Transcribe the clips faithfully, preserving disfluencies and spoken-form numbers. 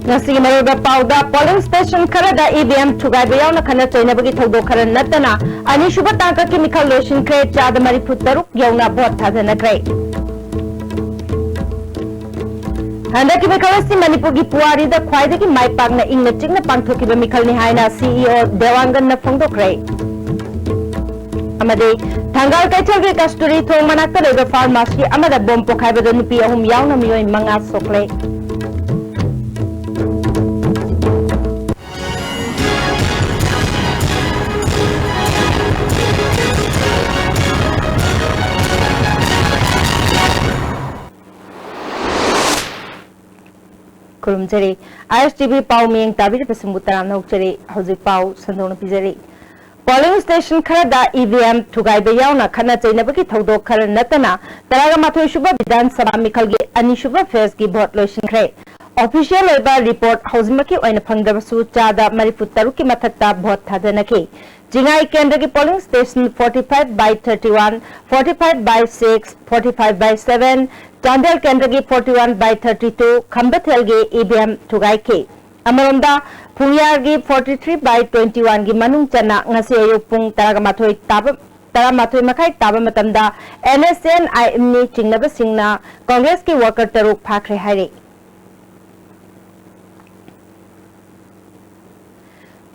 ꯉꯁꯤꯒꯤ ꯃꯔꯨꯑꯣꯏꯕ ꯄꯥꯎꯗ, polling station ꯈꯔꯗ E V M ꯊꯨꯒꯥꯏꯕ ꯌꯥꯎꯅ ꯈꯠꯅ ꯆꯩꯅꯕꯒꯤ ꯊꯧꯗꯣꯛ ꯈꯔ ꯅꯠꯇꯅ ꯑꯅꯤꯁꯨꯕ ꯇꯥꯡꯀꯛꯀꯤ ꯃꯤꯈꯜ ꯂꯣꯏꯁꯤꯟꯈ꯭ꯔꯦ, ꯆꯥꯗ ꯃꯔꯤꯐꯨ ꯇꯔꯨꯛ ꯌꯧꯅ ꯚꯣꯠ ꯊꯥꯗꯅꯈ꯭ꯔꯦ꯫ ꯍꯟꯗꯛꯀꯤ ꯃꯤꯈꯜ ꯑꯁꯤ ꯃꯅꯤꯄꯨꯔꯒꯤ ꯄꯨꯋꯥꯔꯤꯗ ꯈ꯭ꯋꯥꯏꯗꯒꯤ ꯃꯥꯏ ꯄꯥꯛꯅ ꯏꯪꯅ ꯆꯤꯛꯅ ꯄꯥꯡꯊꯣꯛꯈꯤꯕ ꯃꯤꯈꯜꯅꯤ ꯍꯥꯏꯅ C E O ꯗꯦꯋꯥꯡꯒꯟꯅ ꯐꯣꯡꯗꯣꯛꯈ꯭ꯔꯦ꯫ ꯑꯃꯗꯤ ꯊꯪꯒꯥꯜ ꯀꯩꯊꯦꯜꯒꯤ ꯀꯁꯇꯨꯔꯤ ꯊꯣꯡ ꯃꯅꯥꯛꯇ ꯂꯩꯕ pharmacy ꯑꯃꯗ ꯕꯣꯝ ꯄꯣꯈꯥꯏꯕꯗ ꯅꯨꯄꯤ ꯑꯍꯨꯝ ꯌꯥꯎꯅ ꯃꯤꯑꯣꯏ ꯃꯉꯥ ꯁꯣꯛꯂꯦ꯫ ꯈꯨꯔꯨꯝꯖꯔꯤ꯫ I S T V ꯄꯥꯎ ꯃꯤꯌꯦꯡ ꯇꯥꯕꯤꯔꯤꯕꯁꯤꯡꯕꯨ ꯇꯔꯥꯝꯅ ꯑꯣꯛꯆꯔꯤ꯫ ꯍꯧꯖꯤꯛ ꯄꯥꯎ ꯁꯟꯗꯣꯛꯅ ꯄꯤꯖꯔꯤ꯫ Polling station ꯈꯔꯗ E V M ꯊꯨꯒꯥꯏꯕ ꯌꯥꯎꯅ ꯈꯠꯅ ꯆꯩꯅꯕꯒꯤ ꯊꯧꯗꯣꯛ ꯈꯔ ꯅꯠꯇꯅ ꯇꯔꯥꯃꯥꯊꯣꯏ ꯁꯨꯕ ꯕꯤꯙꯥꯟ ꯁꯚꯥ ꯃꯤꯈꯜꯒꯤ ꯑꯅꯤꯁꯨꯕ phaseꯀꯤ ꯚꯣꯠ ꯂꯣꯏꯁꯤꯟꯈ꯭ꯔꯦ꯫ Official ꯑꯣꯏꯕ report ꯍꯧꯖꯤꯛꯃꯛꯀꯤ ꯑꯣꯏꯅ ꯐꯪꯗ꯭ꯔꯕꯁꯨ ꯆꯥꯗ ꯃꯔꯤꯐꯨ ꯇꯔꯨꯛꯀꯤ ꯃꯊꯛꯇ ꯚꯣꯠ ꯊꯥꯗꯅꯈꯤ꯫ ꯆꯤꯡꯉꯥꯏ ꯀꯦꯟꯗ꯭ꯔꯒꯤ polling station forty five by thirty one, forty five by six, forty five by seven, Chandel ꯀꯦꯟꯗ꯭ꯔꯒꯤ forty one by thirty two, ꯈꯝꯕꯊꯦꯜꯒꯤ E V M ꯊꯨꯒꯥꯏꯈꯤ꯫ ꯑꯃꯔꯣꯝꯗ, ꯐꯨꯡꯌꯥꯔꯒꯤ forty three by twenty one ꯒꯤ ꯃꯅꯨꯡ ꯆꯟꯅ ꯉꯁꯤ ꯑꯌꯨꯛ ꯄꯨꯡ ꯇꯔꯥꯃꯥꯊꯣꯏ ꯇꯥꯕ, ꯇꯔꯥꯃꯥꯊꯣꯏ ꯃꯈꯥꯏ ꯇꯥꯕ ꯃꯇꯝꯗ N S N I M ꯅꯤ ꯆꯤꯡꯅꯕꯁꯤꯡꯅ ꯀꯪꯒ꯭ꯔꯦꯁꯀꯤ worker ꯇꯔꯨꯛ ꯐꯥꯈ꯭ꯔꯦ ꯍꯥꯏꯔꯤ꯫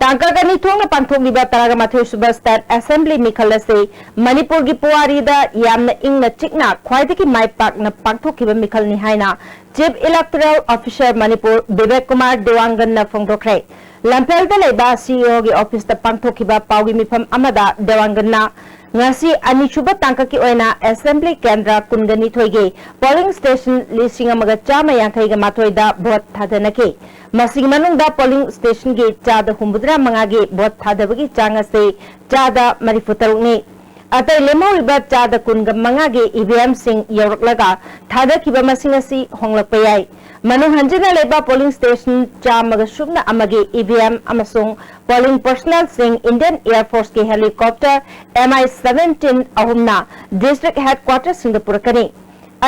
ꯇꯥꯡꯀꯛ ꯑꯅꯤ ꯊꯣꯛꯅ ꯄꯥꯡꯊꯣꯛꯂꯤꯕ ꯇꯔꯥꯃꯥꯊꯣꯏ ꯁꯨꯕ State Assembly ꯃꯤꯈꯜ ꯑꯁꯤ ꯃꯅꯤꯄꯨꯔꯒꯤ ꯄꯨꯋꯥꯔꯤꯗ ꯌꯥꯝꯅ ꯏꯪꯅ ꯆꯤꯛꯅ ꯈ꯭ꯋꯥꯏꯗꯒꯤ ꯃꯥꯏ ꯄꯥꯛꯅ ꯄꯥꯡꯊꯣꯛꯈꯤꯕ ꯃꯤꯈꯜꯅꯤ ꯍꯥꯏꯅ Chief Electoral Officer Manipur Bibek Kumar ꯗꯦꯋꯥꯡꯒꯟꯅ ꯐꯣꯡꯗꯣꯛꯈ꯭ꯔꯦ꯫ ꯂꯝꯐꯦꯜꯗ ꯂꯩꯕ C E O ꯒꯤ office ꯇ ꯄꯥꯡꯊꯣꯛꯈꯤꯕ ꯄꯥꯎꯒꯤ ꯃꯤꯐꯝ ꯑꯃꯗ ꯗꯦꯋꯥꯡꯒꯟꯅ ꯉꯁꯤ ꯑꯅꯤꯁꯨꯕ ꯇꯥꯡꯀꯛꯀꯤ ꯑꯣꯏꯅ Assembly ꯀꯦꯟꯗ꯭ꯔ ꯀꯨꯟꯒ ꯅꯤꯊꯣꯏꯒꯤ polling station ꯂꯤꯁꯤꯡ ꯑꯃꯒ ꯆꯥꯝꯃ ꯌꯥꯡꯈꯩꯒ ꯃꯥꯊꯣꯏꯗ ꯚꯣꯠ ꯊꯥꯗꯅꯈꯤ꯫ ꯃꯁꯤꯒꯤ ꯃꯅꯨꯡꯗ polling station ꯒꯤ ꯆꯥꯗ ꯍꯨꯝꯐꯨꯇꯔꯥ ꯃꯉꯥꯒꯤ ꯚꯣꯠ ꯊꯥꯗꯕꯒꯤ ꯆꯥꯡ ꯑꯁꯤ ꯆꯥꯗ ꯃꯔꯤꯐꯨ ꯇꯔꯨꯛꯅꯤ꯫ ꯑꯇꯩ ꯂꯦꯝꯍꯧꯔꯤꯕ ꯆꯥꯗ ꯀꯨꯟꯒ ꯃꯉꯥꯒꯤ ꯏ ꯚꯤ ꯑꯦꯝꯁꯤꯡ ꯌꯧꯔꯛꯂꯒ ꯊꯥꯗꯈꯤꯕ ꯃꯁꯤꯡ ꯑꯁꯤ ꯍꯣꯡꯂꯛꯄ ꯌꯥꯏ꯫ ꯃꯅꯨꯡ ꯍꯟꯖꯤꯟꯅ ꯂꯩꯕ ꯄꯣꯂꯤꯡ ꯁ꯭ꯇꯦꯁꯟ ꯆꯥꯝꯃꯒ ꯁꯨꯞꯅ ꯑꯃꯒꯤ ꯏ ꯚꯤ ꯑꯦꯝ ꯑꯃꯁꯨꯡ ꯄꯣꯂꯤꯡ ꯄꯔꯁꯅꯦꯜꯁꯤꯡ ꯏꯟꯗꯤꯌꯟ ꯑꯦꯌꯔ ꯐꯣꯔꯁꯀꯤ ꯍꯦꯂꯤꯀꯣꯞꯇꯔ ꯑꯦꯝ ꯑꯥꯏ ꯁꯚꯦꯟꯇꯤꯟ ꯑꯍꯨꯝꯅ ꯗꯤꯁꯇ꯭ꯔꯤꯛ ꯍꯦꯗꯀ꯭ꯋꯥꯇꯔꯁꯤꯡꯗ ꯄꯨꯔꯛꯀꯅꯤ꯫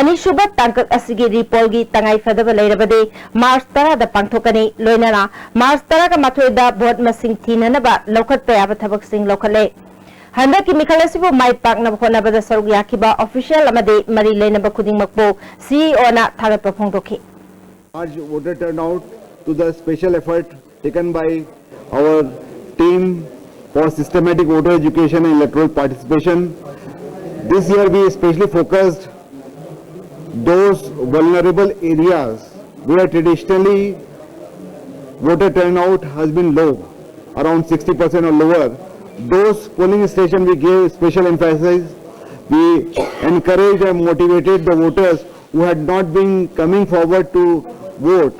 ꯑꯅꯤꯁꯨꯕ ꯇꯥꯡꯀꯛ ꯑꯁꯤꯒꯤ ꯔꯤꯄꯣꯜꯒꯤ ꯇꯉꯥꯏ ꯐꯗꯕ ꯂꯩꯔꯕꯗꯤ ꯃꯥꯔꯆ ꯇꯔꯥꯗ ꯄꯥꯡꯊꯣꯛꯀꯅꯤ꯫ ꯂꯣꯏꯅꯅ ꯃꯥꯔꯆ ꯇꯔꯥꯒ ꯃꯥꯊꯣꯏꯗ ꯚꯣꯠ ꯃꯁꯤꯡ ꯊꯤꯅꯅꯕ ꯂꯧꯈꯠꯄ ꯌꯥꯕ ꯊꯕꯛꯁꯤꯡ ꯂꯧꯈꯠꯂꯦ꯫ ꯍꯟꯗꯛꯀꯤ ꯃꯤꯈꯜ ꯑꯁꯤꯕꯨ ꯃꯥꯏ ꯄꯥꯛꯅꯕ ꯍꯣꯠꯅꯕꯗ ꯁꯔꯨꯛ ꯌꯥꯈꯤꯕ ꯑꯣꯐꯤꯁꯤꯌꯦꯜ ꯑꯃꯗꯤ ꯃꯔꯤ ꯂꯩꯅꯕ ꯈꯨꯗꯤꯡꯃꯛꯄꯨ ꯁꯤ ꯏ ꯑꯣꯅ ꯊꯥꯒꯠꯄ ꯐꯣꯡꯗꯣꯛꯈꯤ꯫ Large voter turnout to the special effort taken by our team for systematic voter education and electoral participation. This year we especially focused those vulnerable areas where traditionally voter turnout has been low, around sixty percent or lower. Those polling stations we gave special emphasis. We encouraged and motivated the voters who had not been coming forward to vote.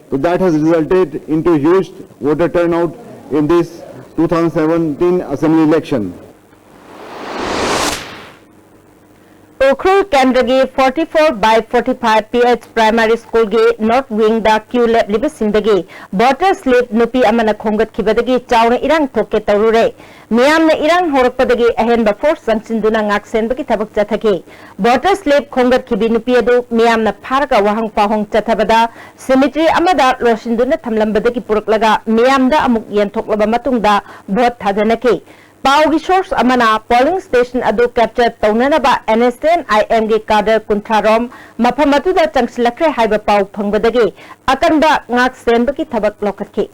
So that has resulted into huge voter turnout in this two thousand seventeen assembly election. Ukhrul ꯀꯦꯟꯗ꯭ꯔꯒꯤ forty four by forty five P H Primary Schoolꯒꯤ North Wingꯗ queue ꯂꯦꯞꯂꯤꯕꯁꯤꯡꯗꯒꯤ voter slip ꯅꯨꯄꯤ ꯑꯃꯅ ꯈꯣꯝꯒꯠꯈꯤꯕꯗꯒꯤ ꯆꯥꯎꯅ ꯏꯔꯥꯡ ꯊꯣꯛꯀꯦ ꯇꯧꯔꯨꯔꯦ꯫ ꯃꯤꯌꯥꯝꯅ ꯏꯔꯥꯡ ꯍꯧꯔꯛꯄꯗꯒꯤ ꯑꯍꯦꯟꯕ force ꯆꯪꯁꯤꯟꯗꯨꯅ ꯉꯥꯛꯁꯦꯟꯕꯒꯤ ꯊꯕꯛ ꯆꯠꯊꯈꯤ꯫ Voter slip ꯈꯣꯝꯒꯠꯈꯤꯕꯤ ꯅꯨꯄꯤ ꯑꯗꯨ ꯃꯤꯌꯥꯝꯅ ꯐꯥꯔꯒ ꯋꯥꯍꯪ ꯄꯥꯎꯍꯪ ꯆꯠꯊꯕꯗ cemetery ꯑꯃꯗ ꯂꯣꯠꯁꯤꯟꯗꯨꯅ ꯊꯝꯂꯝꯕꯗꯒꯤ ꯄꯨꯔꯛꯂꯒ ꯃꯤꯌꯥꯝꯗ ꯑꯃꯨꯛ ꯌꯦꯟꯊꯣꯛꯂꯕ ꯃꯇꯨꯡꯗ vote ꯊꯥꯗꯅꯈꯤ꯫ ꯄꯥꯎꯒꯤ source ꯑꯃꯅ polling station ꯑꯗꯨ capture ꯇꯧꯅꯅꯕ N S C N I Mꯒꯤ cadre ꯀꯨꯟꯊ꯭ꯔꯥ ꯔꯣꯝ ꯃꯐꯝ ꯑꯗꯨꯗ ꯆꯪꯁꯤꯜꯂꯛꯈ꯭ꯔꯦ ꯍꯥꯏꯕ ꯄꯥꯎ ꯐꯪꯕꯗꯒꯤ ꯑꯀꯟꯕ ꯉꯥꯛ ꯁꯦꯟꯕꯒꯤ ꯊꯕꯛ ꯂꯧꯈꯠꯈꯤ꯫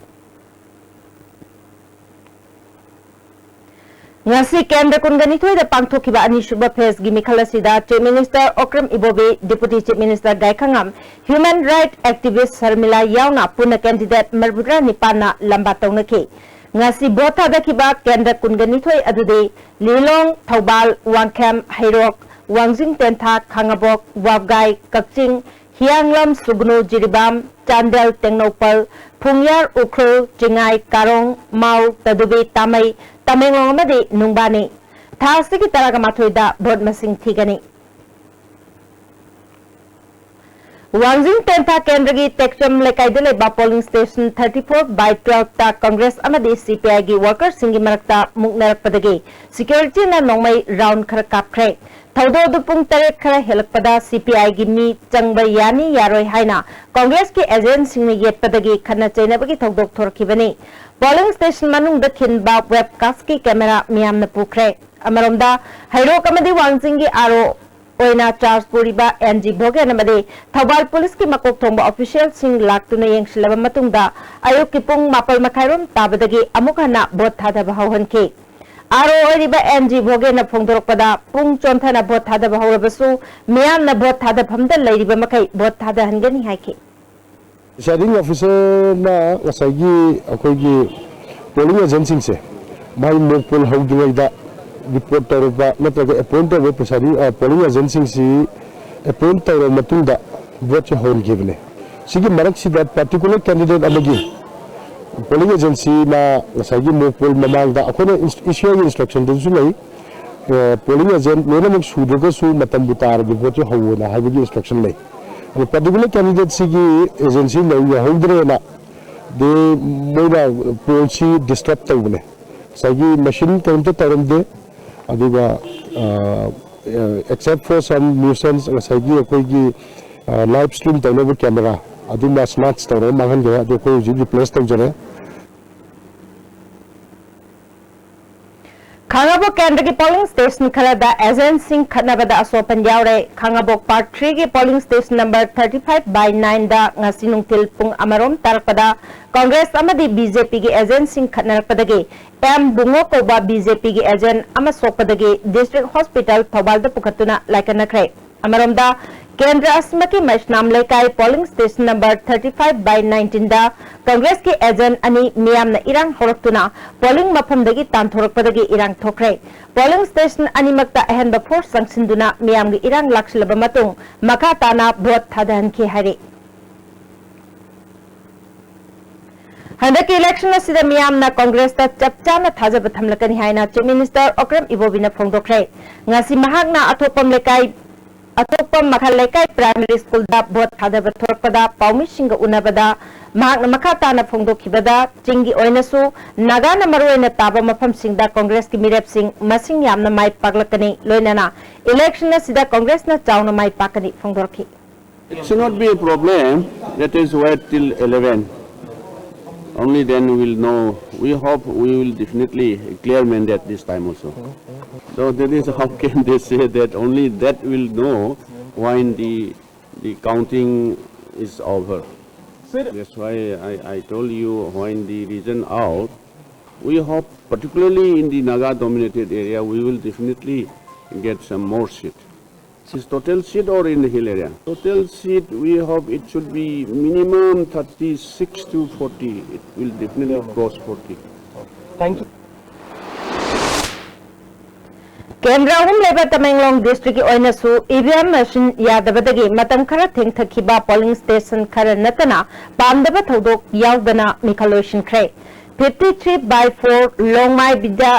ꯉꯁꯤ ꯀꯦꯟꯗ꯭ꯔ ꯀꯨꯟꯒ ꯅꯤꯊꯣꯏꯗ ꯄꯥꯡꯊꯣꯛꯈꯤꯕ ꯑꯅꯤꯁꯨꯕ phaseꯒꯤ ꯃꯤꯈꯜ ꯑꯁꯤꯗ Chief Minister Okram Ibobi, Deputy Chief Minister Gaikhangam, human right activist Sharmila ꯌꯥꯎꯅ ꯄꯨꯟꯅ candidate ꯃꯔꯤꯐꯨꯇꯔꯥ ꯅꯤꯄꯥꯟꯅ ꯂꯝꯕꯥ ꯇꯧꯅꯈꯤ꯫ ꯉꯁꯤ vote ꯊꯥꯗꯈꯤꯕ ꯀꯦꯟꯗ꯭ꯔ ꯀꯨꯟꯒ ꯅꯤꯊꯣꯏ ꯑꯗꯨꯗꯤ ꯂꯤꯂꯣꯡ, ꯊꯧꯕꯥꯜ, ꯋꯥꯡꯈꯦꯝ, ꯍꯩꯔꯣꯛ, ꯋꯥꯡꯖꯤꯡ ꯇꯦꯟꯊꯥ, ꯈꯥꯉꯕꯣꯛ, ꯋꯥꯕꯒꯥꯏ, ꯀꯛꯆꯤꯡ, ꯍꯤꯌꯥꯡꯂꯝ, ꯁꯨꯒꯅꯨ, ꯖꯤꯔꯤꯕꯥꯝ, ꯆꯥꯟꯗꯦꯜ, ꯇꯦꯡꯅꯧꯄꯜ, ꯐꯨꯡꯌꯥꯔ, ꯎꯈ꯭ꯔꯨꯜ, ꯆꯤꯡꯉꯥꯏ, ꯀꯥꯔꯣꯡ, ꯃꯥꯎ, ꯇꯗꯨꯕꯤ, ꯇꯥꯃꯩ, ꯇꯃꯦꯡꯂꯣꯡ ꯑꯃꯗꯤ ꯅꯨꯡꯕꯥꯅꯤ꯫ ꯊꯥ ꯑꯁꯤꯒꯤ ꯇꯔꯥꯒ ꯃꯥꯊꯣꯏꯗ ꯚꯣꯠ ꯃꯁꯤꯡ ꯊꯤꯒꯅꯤ꯫ ꯋꯥꯡꯖꯤꯡ ꯇꯦꯟꯊꯥ ꯀꯦꯟꯗ꯭ꯔꯒꯤ ꯇꯦꯛꯆꯝ ꯂꯩꯀꯥꯏꯗ ꯂꯩꯕ polling station thirty four by twelve ꯇ Congress ꯑꯃꯗꯤ C P I ꯒꯤ worker ꯁꯤꯡꯒꯤ ꯃꯔꯛꯇ ꯃꯨꯛꯅꯔꯛꯄꯗꯒꯤ security ꯅ ꯅꯣꯡꯃꯩ round ꯈꯔ ꯀꯥꯞꯈ꯭ꯔꯦ꯫ ꯊꯧꯗꯣꯛ ꯑꯗꯨ ꯄꯨꯡ ꯇꯔꯦꯠ ꯈꯔ ꯍꯦꯜꯂꯛꯄꯗ C P I ꯒꯤ ꯃꯤ ꯆꯪꯕ ꯌꯥꯅꯤ ꯌꯥꯔꯣꯏ ꯍꯥꯏꯅ Congress ꯀꯤ agent ꯁꯤꯡꯅ ꯌꯦꯠꯄꯗꯒꯤ ꯈꯠꯅ ꯆꯩꯅꯕꯒꯤ ꯊꯧꯗꯣꯛ ꯊꯣꯔꯛꯈꯤꯕꯅꯤ꯫ Polling station ꯃꯅꯨꯡꯗ ꯈꯤꯟꯕ webcast ꯀꯤ camera ꯃꯤꯌꯥꯝꯅ ꯄꯨꯈ꯭ꯔꯦ꯫ ꯑꯃꯔꯣꯝꯗ, ꯍꯩꯔꯣꯛ ꯑꯃꯗꯤ ꯋꯥꯡꯖꯤꯡꯒꯤ R O ꯑꯣꯏꯅ charge ꯄꯨꯔꯤꯕ N G ꯚꯣꯒꯦꯟ ꯑꯃꯗꯤ ꯊꯧꯕꯥꯜ police ꯀꯤ ꯃꯀꯣꯛ ꯊꯣꯡꯕ official ꯁꯤꯡ ꯂꯥꯛꯇꯨꯅ ꯌꯦꯡꯁꯤꯜꯂꯕ ꯃꯇꯨꯡꯗ ꯑꯌꯨꯛꯀꯤ ꯄꯨꯡ ꯃꯥꯄꯜ ꯃꯈꯥꯏꯔꯣꯝ ꯇꯥꯕꯗꯒꯤ ꯑꯃꯨꯛ ꯍꯟꯅ ꯚꯣꯠ ꯊꯥꯗꯕ ꯍꯧꯍꯟꯈꯤ꯫ R O ꯑꯣꯏꯔꯤꯕ N G ꯚꯣꯒꯦꯟꯅ ꯐꯣꯡꯗꯣꯔꯛꯄꯗ, ꯄꯨꯡ ꯆꯣꯟꯊꯅ ꯚꯣꯠ ꯊꯥꯗꯕ ꯍꯧꯔꯕꯁꯨ ꯃꯤꯌꯥꯝꯅ ꯚꯣꯠ ꯊꯥꯗꯐꯝꯗ ꯂꯩꯔꯤꯕ ꯃꯈꯩ ꯚꯣꯠ ꯊꯥꯗꯍꯟꯒꯅꯤ ꯍꯥꯏꯈꯤ꯫ Presiding officer ꯅ ꯉꯁꯥꯏꯒꯤ ꯑꯩꯈꯣꯏꯒꯤ polling agent ꯁꯤꯡꯁꯦ ꯃꯥꯒꯤ mock poll ꯍꯧꯗ꯭ꯔꯤꯉꯩꯗ report ꯇꯧꯔꯕ ꯅꯠꯇ꯭ꯔꯒ appoint ꯇꯧꯔꯕ presiding, ꯑ, polling agent ꯁꯤꯡꯁꯤ appoint ꯇꯧꯔꯕ ꯃꯇꯨꯡꯗ ꯚꯣꯠꯁꯦ ꯍꯧꯍꯟꯈꯤꯕꯅꯦ꯫ ꯁꯤꯒꯤ ꯃꯔꯛꯁꯤꯗ particular candidate ꯑꯃꯒꯤ polling agent ꯁꯤꯅ ꯉꯁꯥꯏꯒꯤ mock poll ꯃꯃꯥꯡꯗ ꯑꯩꯈꯣꯏꯅ ins-, issue ꯒꯤ instruction ꯗꯁꯨ ꯂꯩ, ꯑ, polling agent ꯂꯣꯏꯅꯃꯛ ꯁꯨꯗ꯭ꯔꯒꯁꯨ ꯃꯇꯝꯕꯨ ꯇꯥꯔꯗꯤ ꯚꯣꯠꯁꯦ ꯍꯧꯋꯣꯅ ꯍꯥꯏꯕꯒꯤ instruction ꯂꯩ꯫ ꯑꯗꯣ particular candidate ꯁꯤꯒꯤ agent ꯁꯤ ꯂꯩ ꯌꯥꯍꯧꯗ꯭ꯔꯦꯅ ꯗꯤ ꯃꯣꯏꯅ poll ꯁꯤ disturb ꯇꯧꯕꯅꯦ꯫ ꯉꯁꯥꯏꯒꯤ machine ꯀꯔꯤꯝꯇ ꯇꯧꯔꯝꯗꯦ꯫ ꯑꯗꯨꯒ, ꯑ, except for some nuisance, ꯉꯁꯥꯏꯒꯤ ꯑꯩꯈꯣꯏꯒꯤ, ꯑ, live stream ꯇꯧꯅꯕ camera ꯑꯗꯨꯃ smash ꯇꯧꯔꯒ ꯃꯥꯡꯍꯟꯈ꯭ꯔꯦ꯫ ꯑꯗꯨ ꯑꯩꯈꯣꯏ ꯍꯧꯖꯤꯛ replace ꯇꯧꯖꯔꯦ꯫ ꯈꯥꯉꯕꯣꯛ ꯀꯦꯟꯗ꯭ꯔꯒꯤ polling station ꯈꯔꯗ agent ꯁꯤꯡ ꯈꯠꯅꯕꯗ ꯑꯁꯣꯛ ꯑꯄꯟ ꯌꯥꯎꯔꯦ꯫ ꯈꯥꯉꯕꯣꯛ Part three ꯒꯤ polling station number thirty five by nine ꯗ ꯉꯁꯤ ꯅꯨꯡꯊꯤꯜ ꯄꯨꯡ ꯑꯃꯔꯣꯝ ꯇꯥꯔꯛꯄꯗ Congress ꯑꯃꯗꯤ B J P ꯒꯤ agent ꯁꯤꯡ ꯈꯠꯅꯔꯛꯄꯗꯒꯤ M ꯕꯨꯡꯉꯣ ꯀꯧꯕ B J P ꯒꯤ agent ꯑꯃ ꯁꯣꯛꯄꯗꯒꯤ district hospital ꯊꯧꯕꯥꯜꯗ ꯄꯨꯈꯠꯇꯨꯅ ꯂꯥꯏꯀꯠꯅꯈ꯭ꯔꯦ꯫ ꯑꯃꯔꯣꯝꯗ, ꯀꯦꯟꯗ꯭ꯔ ꯑꯁꯤꯃꯛꯀꯤ ꯃꯩꯁꯅꯥꯝ ꯂꯩꯀꯥꯏ polling station number thirty five by nineteen the Congress ꯀꯤ agent ꯑꯅꯤ ꯃꯤꯌꯥꯝꯅ ꯏꯔꯥꯡ ꯍꯧꯔꯛꯇꯨꯅ polling ꯃꯐꯝꯗꯒꯤ ꯇꯥꯟꯊꯣꯔꯛꯄꯗꯒꯤ ꯏꯔꯥꯡ ꯊꯣꯛꯈ꯭ꯔꯦ꯫ Polling station ꯑꯅꯤꯃꯛꯇ ꯑꯍꯦꯟꯕ force ꯆꯪꯁꯤꯟꯗꯨꯅ ꯃꯤꯌꯥꯝꯒꯤ ꯏꯔꯥꯡ ꯂꯥꯛꯁꯤꯜꯂꯕ ꯃꯇꯨꯡ ꯃꯈꯥ ꯇꯥꯅ ꯚꯣꯠ ꯊꯥꯗꯍꯟꯈꯤ ꯍꯥꯏꯔꯤ꯫ ꯍꯟꯗꯛꯀꯤ election ꯑꯁꯤꯗ ꯃꯤꯌꯥꯝꯅ Congressꯇ ꯆꯞ ꯆꯥꯅ ꯊꯥꯖꯕ ꯊꯝꯂꯛꯀꯅꯤ ꯍꯥꯏꯅ Chief Minister Okram Ibobiꯅ ꯐꯣꯡꯗꯣꯛꯈ꯭ꯔꯦ꯫ ꯉꯁꯤ ꯃꯍꯥꯛꯅ ꯑꯊꯣꯛꯄꯝ ꯂꯩꯀꯥꯏ, ꯑꯊꯣꯛꯄꯝ ꯃꯈꯜ ꯂꯩꯀꯥꯏ primary schoolꯗ vote ꯊꯥꯗꯕ ꯊꯣꯔꯛꯄꯗ ꯄꯥꯎꯃꯤꯁꯤꯡꯒ ꯎꯅꯕꯗ ꯃꯍꯥꯛꯅ ꯃꯈꯥ ꯇꯥꯅ ꯐꯣꯡꯗꯣꯛꯈꯤꯕꯗ, ꯆꯤꯡꯒꯤ ꯑꯣꯏꯅꯁꯨ ꯅꯥꯒꯥꯅ ꯃꯔꯨꯑꯣꯏꯅ ꯇꯥꯕ ꯃꯐꯝꯁꯤꯡꯗ Congressꯀꯤ ꯃꯤꯔꯦꯞꯁꯤꯡ ꯃꯁꯤꯡ ꯌꯥꯝꯅ ꯃꯥꯏ ꯄꯥꯛꯂꯛꯀꯅꯤ, ꯂꯣꯏꯅꯅ election ꯑꯁꯤꯗ Congressꯅ ꯆꯥꯎꯅ ꯃꯥꯏ ꯄꯥꯛꯀꯅꯤ ꯐꯣꯡꯗꯣꯔꯛꯈꯤ꯫ It should not be a problem. Let us wait till eleven. Only then we will know. We hope we will definitely clear mandate this time also. So that is how can they say that only that will know when the, the counting is over. That's why I, I told you when the result out, we hope particularly in the Naga dominated area, we will definitely get some more seat. Is total seat or in the hill area? Total seat, we hope it should be minimum thirty-six to forty. It will definitely cross forty. Thank you. ꯀꯦꯟꯗ꯭ꯔ ꯑꯍꯨꯝ ꯂꯩꯕ ꯇꯃꯦꯡꯂꯣꯡ districtꯀꯤ ꯑꯣꯏꯅꯁꯨ EVM machine ꯌꯥꯗꯕꯗꯒꯤ ꯃꯇꯝ ꯈꯔ ꯊꯦꯡꯊꯈꯤꯕ polling station ꯈꯔ ꯅꯠꯇꯅ ꯄꯥꯝꯗꯕ ꯊꯧꯗꯣꯛ ꯌꯥꯎꯗꯅ ꯃꯤꯈꯜ ꯂꯣꯏꯁꯤꯟꯈ꯭ꯔꯦ꯫ Fifty three by four ꯂꯣꯡꯃꯥꯏꯕꯤꯗ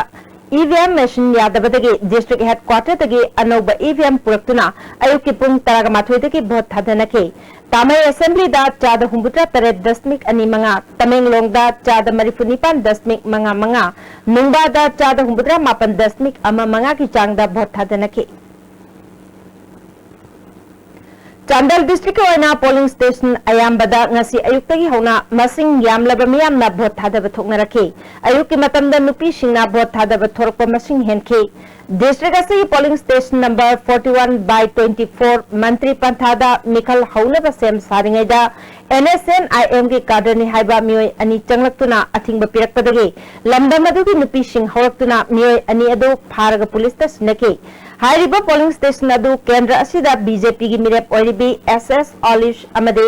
EVM machine ꯌꯥꯗꯕꯗꯒꯤ district headquarterꯗꯒꯤ ꯑꯅꯧꯕ EVM ꯄꯨꯔꯛꯇꯨꯅ ꯑꯌꯨꯛꯀꯤ ꯄꯨꯡ ꯇꯔꯥꯃꯥꯊꯣꯏꯗꯒꯤ vote ꯊꯥꯗꯅꯈꯤ꯫ ꯇꯥꯃꯩ assemblyꯗ ꯆꯥꯗ ꯍꯨꯝꯐꯨꯇꯔꯥ ꯇꯔꯦꯠ ꯗꯁꯃꯤꯛ ꯑꯅꯤ ꯃꯉꯥ, ꯇꯃꯦꯡꯂꯣꯡꯗ ꯆꯥꯗ ꯃꯔꯤꯐꯨ ꯅꯤꯄꯥꯟ ꯗꯁꯃꯤꯛ ꯃꯉꯥ ꯃꯉꯥ, ꯅꯨꯡꯕꯥꯗ ꯆꯥꯗ ꯍꯨꯝꯐꯨꯇꯔꯥ ꯃꯥꯄꯟ ꯗꯁꯃꯤꯛ ꯑꯃ ꯃꯉꯥꯒꯤ ꯆꯥꯡꯗ vote ꯊꯥꯗꯅꯈꯤ꯫ ꯆꯥꯟꯗꯦꯜ districtꯀꯤ ꯑꯣꯏꯅ polling station ꯑꯌꯥꯝꯕꯗ ꯉꯁꯤ ꯑꯌꯨꯛꯇꯒꯤ ꯍꯧꯅ ꯃꯁꯤꯡ ꯌꯥꯝꯂꯕ ꯃꯤꯌꯥꯝꯅ vote ꯊꯥꯗꯕ ꯊꯣꯛꯅꯔꯛꯈꯤ꯫ ꯑꯌꯨꯛꯀꯤ ꯃꯇꯝꯗ ꯅꯨꯄꯤꯁꯤꯡꯅ vote ꯊꯥꯗꯕ ꯊꯣꯔꯛꯄ ꯃꯁꯤꯡ ꯍꯦꯟꯈꯤ꯫ District ꯑꯁꯤꯒꯤ polling station number forty one by twenty four ꯃꯟꯇ꯭ꯔꯤ ꯄꯟꯊꯥꯗ ꯃꯤꯈꯜ ꯍꯧꯅꯕ ꯁꯦꯝ ꯁꯥꯔꯤꯉꯩꯗ NSCN-IMꯒꯤ cadreꯅꯤ ꯍꯥꯏꯕ ꯃꯤꯑꯣꯏ ꯑꯅꯤ ꯆꯪꯂꯛꯇꯨꯅ ꯑꯊꯤꯡꯕ ꯄꯤꯔꯛꯄꯗꯒꯤ ꯂꯝꯗꯝ ꯑꯗꯨꯒꯤ ꯅꯨꯄꯤꯁꯤꯡ ꯍꯧꯔꯛꯇꯨꯅ ꯃꯤꯑꯣꯏ ꯑꯅꯤ ꯑꯗꯨ ꯐꯥꯔꯒ policeꯇ ꯁꯤꯟꯅꯈꯤ꯫ ꯍꯥꯏꯔꯤꯕ polling station ꯑꯗꯨ ꯀꯦꯟꯗ꯭ꯔ ꯑꯁꯤꯗ BJPꯒꯤ ꯃꯤꯔꯦꯞ ꯑꯣꯏꯔꯤꯕꯤ SS Olish ꯑꯃꯗꯤ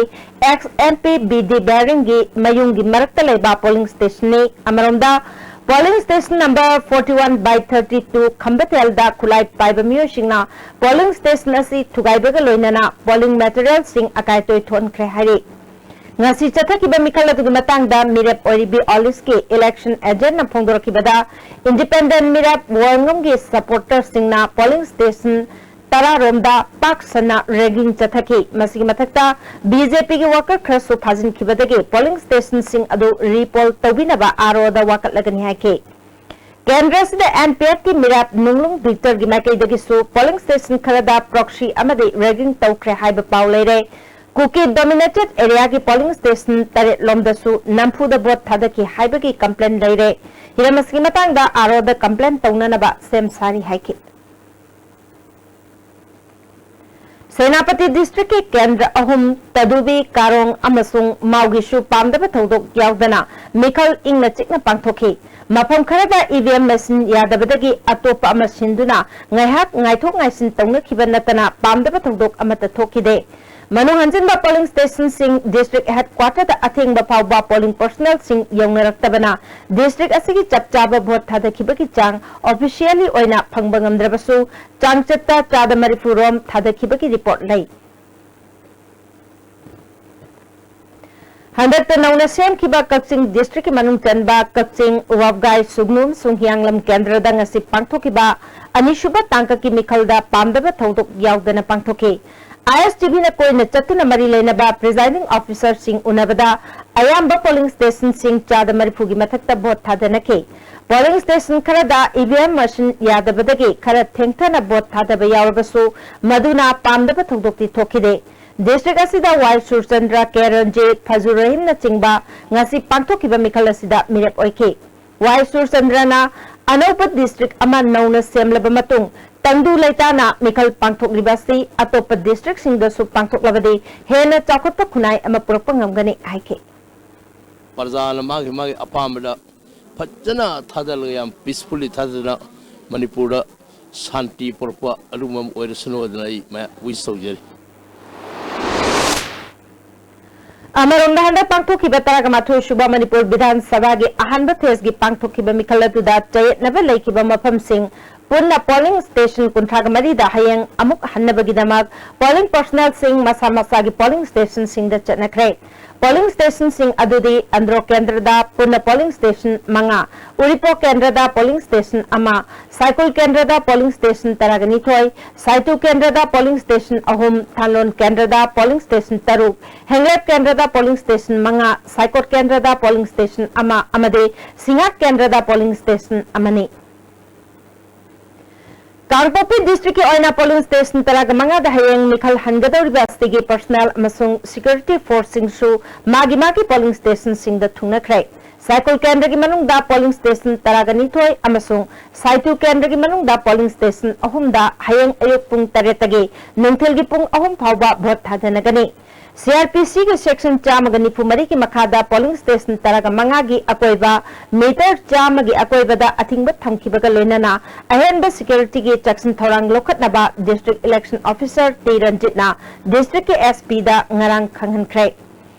ex MP BD Baringꯒꯤ ꯃꯌꯨꯝꯒꯤ ꯃꯔꯛꯇ ꯂꯩꯕ polling stationꯅꯤ꯫ ꯑꯃꯔꯣꯝꯗ polling station number forty one by thirty two ꯈꯝꯕꯊꯦꯜꯗ ꯈꯨꯠꯂꯥꯏ ꯄꯥꯏꯕ ꯃꯤꯑꯣꯏꯁꯤꯡꯅ polling station ꯑꯁꯤ ꯊꯨꯒꯥꯏꯕꯒ ꯂꯣꯏꯅꯅ polling materialꯁꯤꯡ ꯑꯀꯥꯏ ꯑꯇꯣꯏ ꯊꯣꯛꯍꯟꯈ꯭ꯔꯦ ꯍꯥꯏꯔꯤ꯫ ꯉꯁꯤ ꯆꯠꯊꯈꯤꯕ ꯃꯤꯈꯜ ꯑꯗꯨꯒꯤ ꯃꯇꯥꯡꯗ ꯃꯤꯔꯦꯞ ꯑꯣꯏꯔꯤꯕꯤ ꯑꯣꯂꯤꯁꯀꯤ election agentꯅ ꯐꯣꯡꯗꯣꯔꯛꯈꯤꯕꯗ, independent ꯃꯤꯔꯦꯞ ꯋꯥꯉꯝꯒꯤ supporterꯁꯤꯡꯅ polling station ꯇꯔꯥ ꯔꯣꯝꯗ ꯄꯥꯛ ꯁꯟꯅ ragging ꯆꯠꯊꯈꯤ꯫ ꯃꯁꯤꯒꯤ ꯃꯊꯛꯇ, BJPꯒꯤ worker ꯈꯔꯁꯨ ꯐꯥꯖꯤꯟꯈꯤꯕꯗꯒꯤ polling stationꯁꯤꯡ ꯑꯗꯨ repoll ꯇꯧꯕꯤꯅꯕ ROꯗ ꯋꯥꯀꯠꯂꯒꯅꯤ ꯍꯥꯏꯈꯤ꯫ ꯀꯦꯟꯗ꯭ꯔ ꯑꯁꯤꯗ NPFꯀꯤ ꯃꯤꯔꯦꯞ ꯅꯨꯡꯂꯨꯡ ꯚꯤꯛꯇꯔꯒꯤ ꯃꯥꯏꯀꯩꯗꯒꯤꯁꯨ polling station ꯈꯔꯗ proxy ꯑꯃꯗꯤ ragging ꯇꯧꯈ꯭ꯔꯦ ꯍꯥꯏꯕ ꯄꯥꯎ ꯂꯩꯔꯦ꯫ ꯀꯨꯀꯤ dominated areaꯒꯤ polling station ꯇꯔꯦꯠ ꯂꯣꯝꯗꯁꯨ ꯅꯝꯐꯨꯗ vote ꯊꯥꯗꯈꯤ ꯍꯥꯏꯕꯒꯤ complaint ꯂꯩꯔꯦ꯫ ꯍꯤꯔꯝ ꯑꯁꯤꯒꯤ ꯃꯇꯥꯡꯗ ROꯗ complaint ꯇꯧꯅꯅꯕ ꯁꯦꯝ ꯁꯥꯔꯤ ꯍꯥꯏꯈꯤ꯫ ꯁꯦꯅꯥꯄꯇꯤ districtꯀꯤ ꯀꯦꯟꯗ꯭ꯔ ꯑꯍꯨꯝ, ꯇꯗꯨꯕꯤ, ꯀꯥꯔꯣꯡ ꯑꯃꯁꯨꯡ ꯃꯥꯎꯒꯤꯁꯨ ꯄꯥꯝꯗꯕ ꯊꯧꯗꯣꯛ ꯌꯥꯎꯗꯅ ꯃꯤꯈꯜ ꯏꯪꯅ ꯆꯤꯛꯅ ꯄꯥꯡꯊꯣꯛꯈꯤ꯫ ꯃꯐꯝ ꯈꯔꯗ EVM machine ꯌꯥꯗꯕꯗꯒꯤ ꯑꯇꯣꯞꯄ ꯑꯃ ꯁꯤꯟꯗꯨꯅ ꯉꯥꯏꯍꯥꯛ ꯉꯥꯏꯊꯣꯛ ꯉꯥꯏꯁꯤꯟ ꯇꯧꯅꯈꯤꯕ ꯅꯠꯇꯅ ꯄꯥꯝꯗꯕ ꯊꯧꯗꯣꯛ ꯑꯃꯠꯇ ꯊꯣꯛꯈꯤꯗꯦ꯫ ꯃꯅꯨꯡ ꯍꯟꯖꯤꯟꯕ polling stationꯁꯤꯡ district headquarterꯗ ꯑꯊꯦꯡꯕ ꯐꯥꯎꯕ polling personnelꯁꯤꯡ ꯌꯧꯅꯔꯛꯇꯕꯅ district ꯑꯁꯤꯒꯤ ꯆꯞ ꯆꯥꯕ vote ꯊꯥꯗꯈꯤꯕꯒꯤ ꯆꯥꯡ officially ꯑꯣꯏꯅ ꯐꯪꯕ ꯉꯝꯗ꯭ꯔꯕꯁꯨ, ꯆꯥꯡꯆꯠꯇ ꯆꯥꯗ ꯃꯔꯤꯐꯨ ꯔꯣꯝ ꯊꯥꯗꯈꯤꯕꯒꯤ report ꯂꯩ꯫ ꯍꯟꯗꯛꯇ ꯅꯧꯅ ꯁꯦꯝꯈꯤꯕ ꯀꯛꯆꯤꯡ districtꯀꯤ ꯃꯅꯨꯡ ꯆꯟꯕ ꯀꯛꯆꯤꯡ, ꯋꯥꯕꯒꯥꯏ, ꯁꯨꯒꯅꯨ ꯑꯃꯁꯨꯡ ꯍꯤꯌꯥꯡꯂꯝ ꯀꯦꯟꯗ꯭ꯔꯗ ꯉꯁꯤ ꯄꯥꯡꯊꯣꯛꯈꯤꯕ ꯑꯅꯤꯁꯨꯕ ꯇꯥꯡꯀꯛꯀꯤ ꯃꯤꯈꯜꯗ ꯄꯥꯝꯗꯕ ꯊꯧꯗꯣꯛ ꯌꯥꯎꯗꯅ ꯄꯥꯡꯊꯣꯛꯈꯤ꯫ ISTVꯅ ꯀꯣꯏꯅ ꯆꯠꯇꯨꯅ ꯃꯔꯤ ꯂꯩꯅꯕ presiding officerꯁꯤꯡ ꯎꯅꯕꯗ, ꯑꯌꯥꯝꯕ polling stationꯁꯤꯡ ꯆꯥꯗ ꯃꯔꯤꯐꯨꯒꯤ ꯃꯊꯛꯇ vote ꯊꯥꯗꯅꯈꯤ꯫ Polling station ꯈꯔꯗ EVM machine ꯌꯥꯗꯕꯗꯒꯤ ꯈꯔ ꯊꯦꯡꯊꯅ vote ꯊꯥꯗꯕ ꯌꯥꯎꯔꯕꯁꯨ, ꯃꯗꯨꯅ ꯄꯥꯝꯗꯕ ꯊꯧꯗꯣꯛꯇꯤ ꯊꯣꯛꯈꯤꯗꯦ꯫ District ꯑꯁꯤꯗ ꯋꯥꯏ ꯁꯨꯔꯆꯟꯗ꯭ꯔ, ꯀꯦ ꯔꯟꯖꯤꯠ, ꯐꯖꯨ ꯔꯍꯤꯝꯅꯆꯤꯡꯕ ꯉꯁꯤ ꯄꯥꯡꯊꯣꯛꯈꯤꯕ ꯃꯤꯈꯜ ꯑꯁꯤꯗ ꯃꯤꯔꯦꯞ ꯑꯣꯏꯈꯤ꯫ ꯋꯥꯏ ꯁꯨꯔꯆꯟꯗ꯭ꯔꯅ ꯑꯅꯧꯕ district ꯑꯃ ꯅꯧꯅ ꯁꯦꯝꯂꯕ ꯃꯇꯨꯡ ꯇꯪꯗꯨ ꯂꯩꯇꯥꯅ ꯃꯤꯈꯜ ꯄꯥꯡꯊꯣꯛꯂꯤꯕ ꯑꯁꯤ ꯑꯇꯣꯞꯄ districtꯁꯤꯡꯗꯁꯨ ꯄꯥꯡꯊꯣꯛꯂꯕꯗꯤ ꯍꯦꯟꯅ ꯆꯥꯎꯈꯠꯄ ꯈꯨꯟꯅꯥꯏ ꯑꯃ ꯄꯨꯔꯛꯄ ꯉꯝꯒꯅꯤ ꯍꯥꯏꯈꯤ꯫ ꯄ꯭ꯔꯖꯥꯅ ꯃꯥꯒꯤ ꯃꯥꯒꯤ ꯑꯄꯥꯝꯕꯗ ꯐꯖꯅ ꯊꯥꯗꯔꯒ, ꯌꯥꯝ peacefully ꯊꯥꯗꯅ ꯃꯅꯤꯄꯨꯔꯗ ꯁꯥꯟꯇꯤ ꯄꯨꯔꯛꯄ ꯑꯗꯨꯒꯨꯝꯕ ꯑꯃ ꯑꯣꯏꯔꯁꯅꯨ ꯍꯥꯏꯗꯅ ꯑꯩ ꯃꯌꯥꯝ wish ꯇꯧꯖꯔꯤ꯫ ꯑꯃꯔꯣꯝꯗ, ꯍꯟꯗꯛ ꯄꯥꯡꯊꯣꯛꯈꯤꯕ ꯇꯔꯥꯒ ꯃꯥꯊꯣꯏ ꯁꯨꯕ ꯃꯅꯤꯄꯨꯔ ꯕꯤꯙꯥꯟ ꯁꯚꯥꯒꯤ ꯑꯍꯥꯟꯕ phaseꯀꯤ ꯄꯥꯡꯊꯣꯛꯈꯤꯕ ꯃꯤꯈꯜ ꯑꯗꯨꯗ ꯆꯌꯦꯠꯅꯕ ꯂꯩꯈꯤꯕ ꯃꯐꯝꯁꯤꯡ ꯄꯨꯟꯅ polling station ꯀꯨꯟꯊ꯭ꯔꯥꯒ ꯃꯔꯤꯗ ꯍꯌꯦꯡ ꯑꯃꯨꯛ ꯍꯟꯅꯕꯒꯤꯗꯃꯛ polling personnelꯁꯤꯡ ꯃꯁꯥ ꯃꯁꯥꯒꯤ polling stationꯁꯤꯡꯗ ꯆꯠꯅꯈ꯭ꯔꯦ꯫ Polling stationꯁꯤꯡ ꯑꯗꯨꯗꯤ ꯑꯟꯗ꯭ꯔꯣ ꯀꯦꯟꯗ꯭ꯔꯗ ꯄꯨꯟꯅ polling station ꯃꯉꯥ, ꯎꯔꯤꯄꯣꯛ ꯀꯦꯟꯗ꯭ꯔꯗ polling station ꯑꯃ, ꯁꯥꯏꯀꯨꯜ ꯀꯦꯟꯗ꯭ꯔꯗ polling station ꯇꯔꯥꯒ ꯅꯤꯊꯣꯏ, ꯁꯥꯏꯇꯨ ꯀꯦꯟꯗ꯭ꯔꯗ polling station ꯑꯍꯨꯝ, ꯊꯥꯡꯂꯣꯟ ꯀꯦꯟꯗ꯭ꯔꯗ polling station ꯇꯔꯨꯛ, ꯍꯦꯡꯂꯦꯞ ꯀꯦꯟꯗ꯭ꯔꯗ polling station ꯃꯉꯥ, ꯁꯥꯏꯀꯣꯠ ꯀꯦꯟꯗ꯭ꯔꯗ polling station ꯑꯃ ꯑꯃꯗꯤ ꯁꯤꯡꯉꯥꯛ ꯀꯦꯟꯗ꯭ꯔꯗ polling station ꯑꯃꯅꯤ꯫ ꯀꯥꯡꯄꯣꯛꯄꯤ districtꯀꯤ ꯑꯣꯏꯅ polling station ꯇꯔꯥꯒ ꯃꯉꯥꯗ ꯍꯌꯦꯡ ꯃꯤꯈꯜ ꯍꯟꯒꯗꯧꯔꯤꯕ ꯑꯁꯤꯒꯤ personnel ꯑꯃꯁꯨꯡ security forceꯁꯤꯡꯁꯨ ꯃꯥꯒꯤ ꯃꯥꯒꯤ polling stationꯁꯤꯡꯗ ꯊꯨꯡꯅꯈ꯭ꯔꯦ꯫ ꯁꯥꯏꯀꯨꯜ ꯀꯦꯟꯗ꯭ꯔꯒꯤ ꯃꯅꯨꯡꯗ polling station ꯇꯔꯥꯒ ꯅꯤꯊꯣꯏ ꯑꯃꯁꯨꯡ ꯁꯥꯏꯇꯨ ꯀꯦꯟꯗ꯭ꯔꯒꯤ ꯃꯅꯨꯡꯗ polling station ꯑꯍꯨꯝꯗ ꯍꯌꯦꯡ ꯑꯌꯨꯛ ꯄꯨꯡ ꯇꯔꯦꯠꯇꯒꯤ ꯅꯨꯡꯊꯤꯜꯒꯤ ꯄꯨꯡ ꯑꯍꯨꯝ ꯐꯥꯎꯕ vote ꯊꯥꯗꯅꯒꯅꯤ꯫ CrPCꯒꯤ section ꯆꯥꯝꯃꯒ ꯅꯤꯐꯨ ꯃꯔꯤꯒꯤ ꯃꯈꯥꯗ polling station ꯇꯔꯥꯒ ꯃꯉꯥꯒꯤ ꯑꯀꯣꯏꯕ meter ꯆꯥꯝꯃꯒꯤ ꯑꯀꯣꯏꯕꯗ ꯑꯊꯤꯡꯕ ꯊꯝꯈꯤꯕꯒ ꯂꯣꯏꯅꯅ ꯑꯍꯦꯟꯕ securityꯒꯤ ꯆꯦꯛꯁꯤꯟ ꯊꯧꯔꯥꯡ ꯂꯧꯈꯠꯅꯕ district election officer ꯇꯤ ꯔꯟꯖꯤꯠꯅ districtꯀꯤ SPꯗ ꯉꯔꯥꯡ ꯈꯪꯍꯟꯈ꯭ꯔꯦ꯫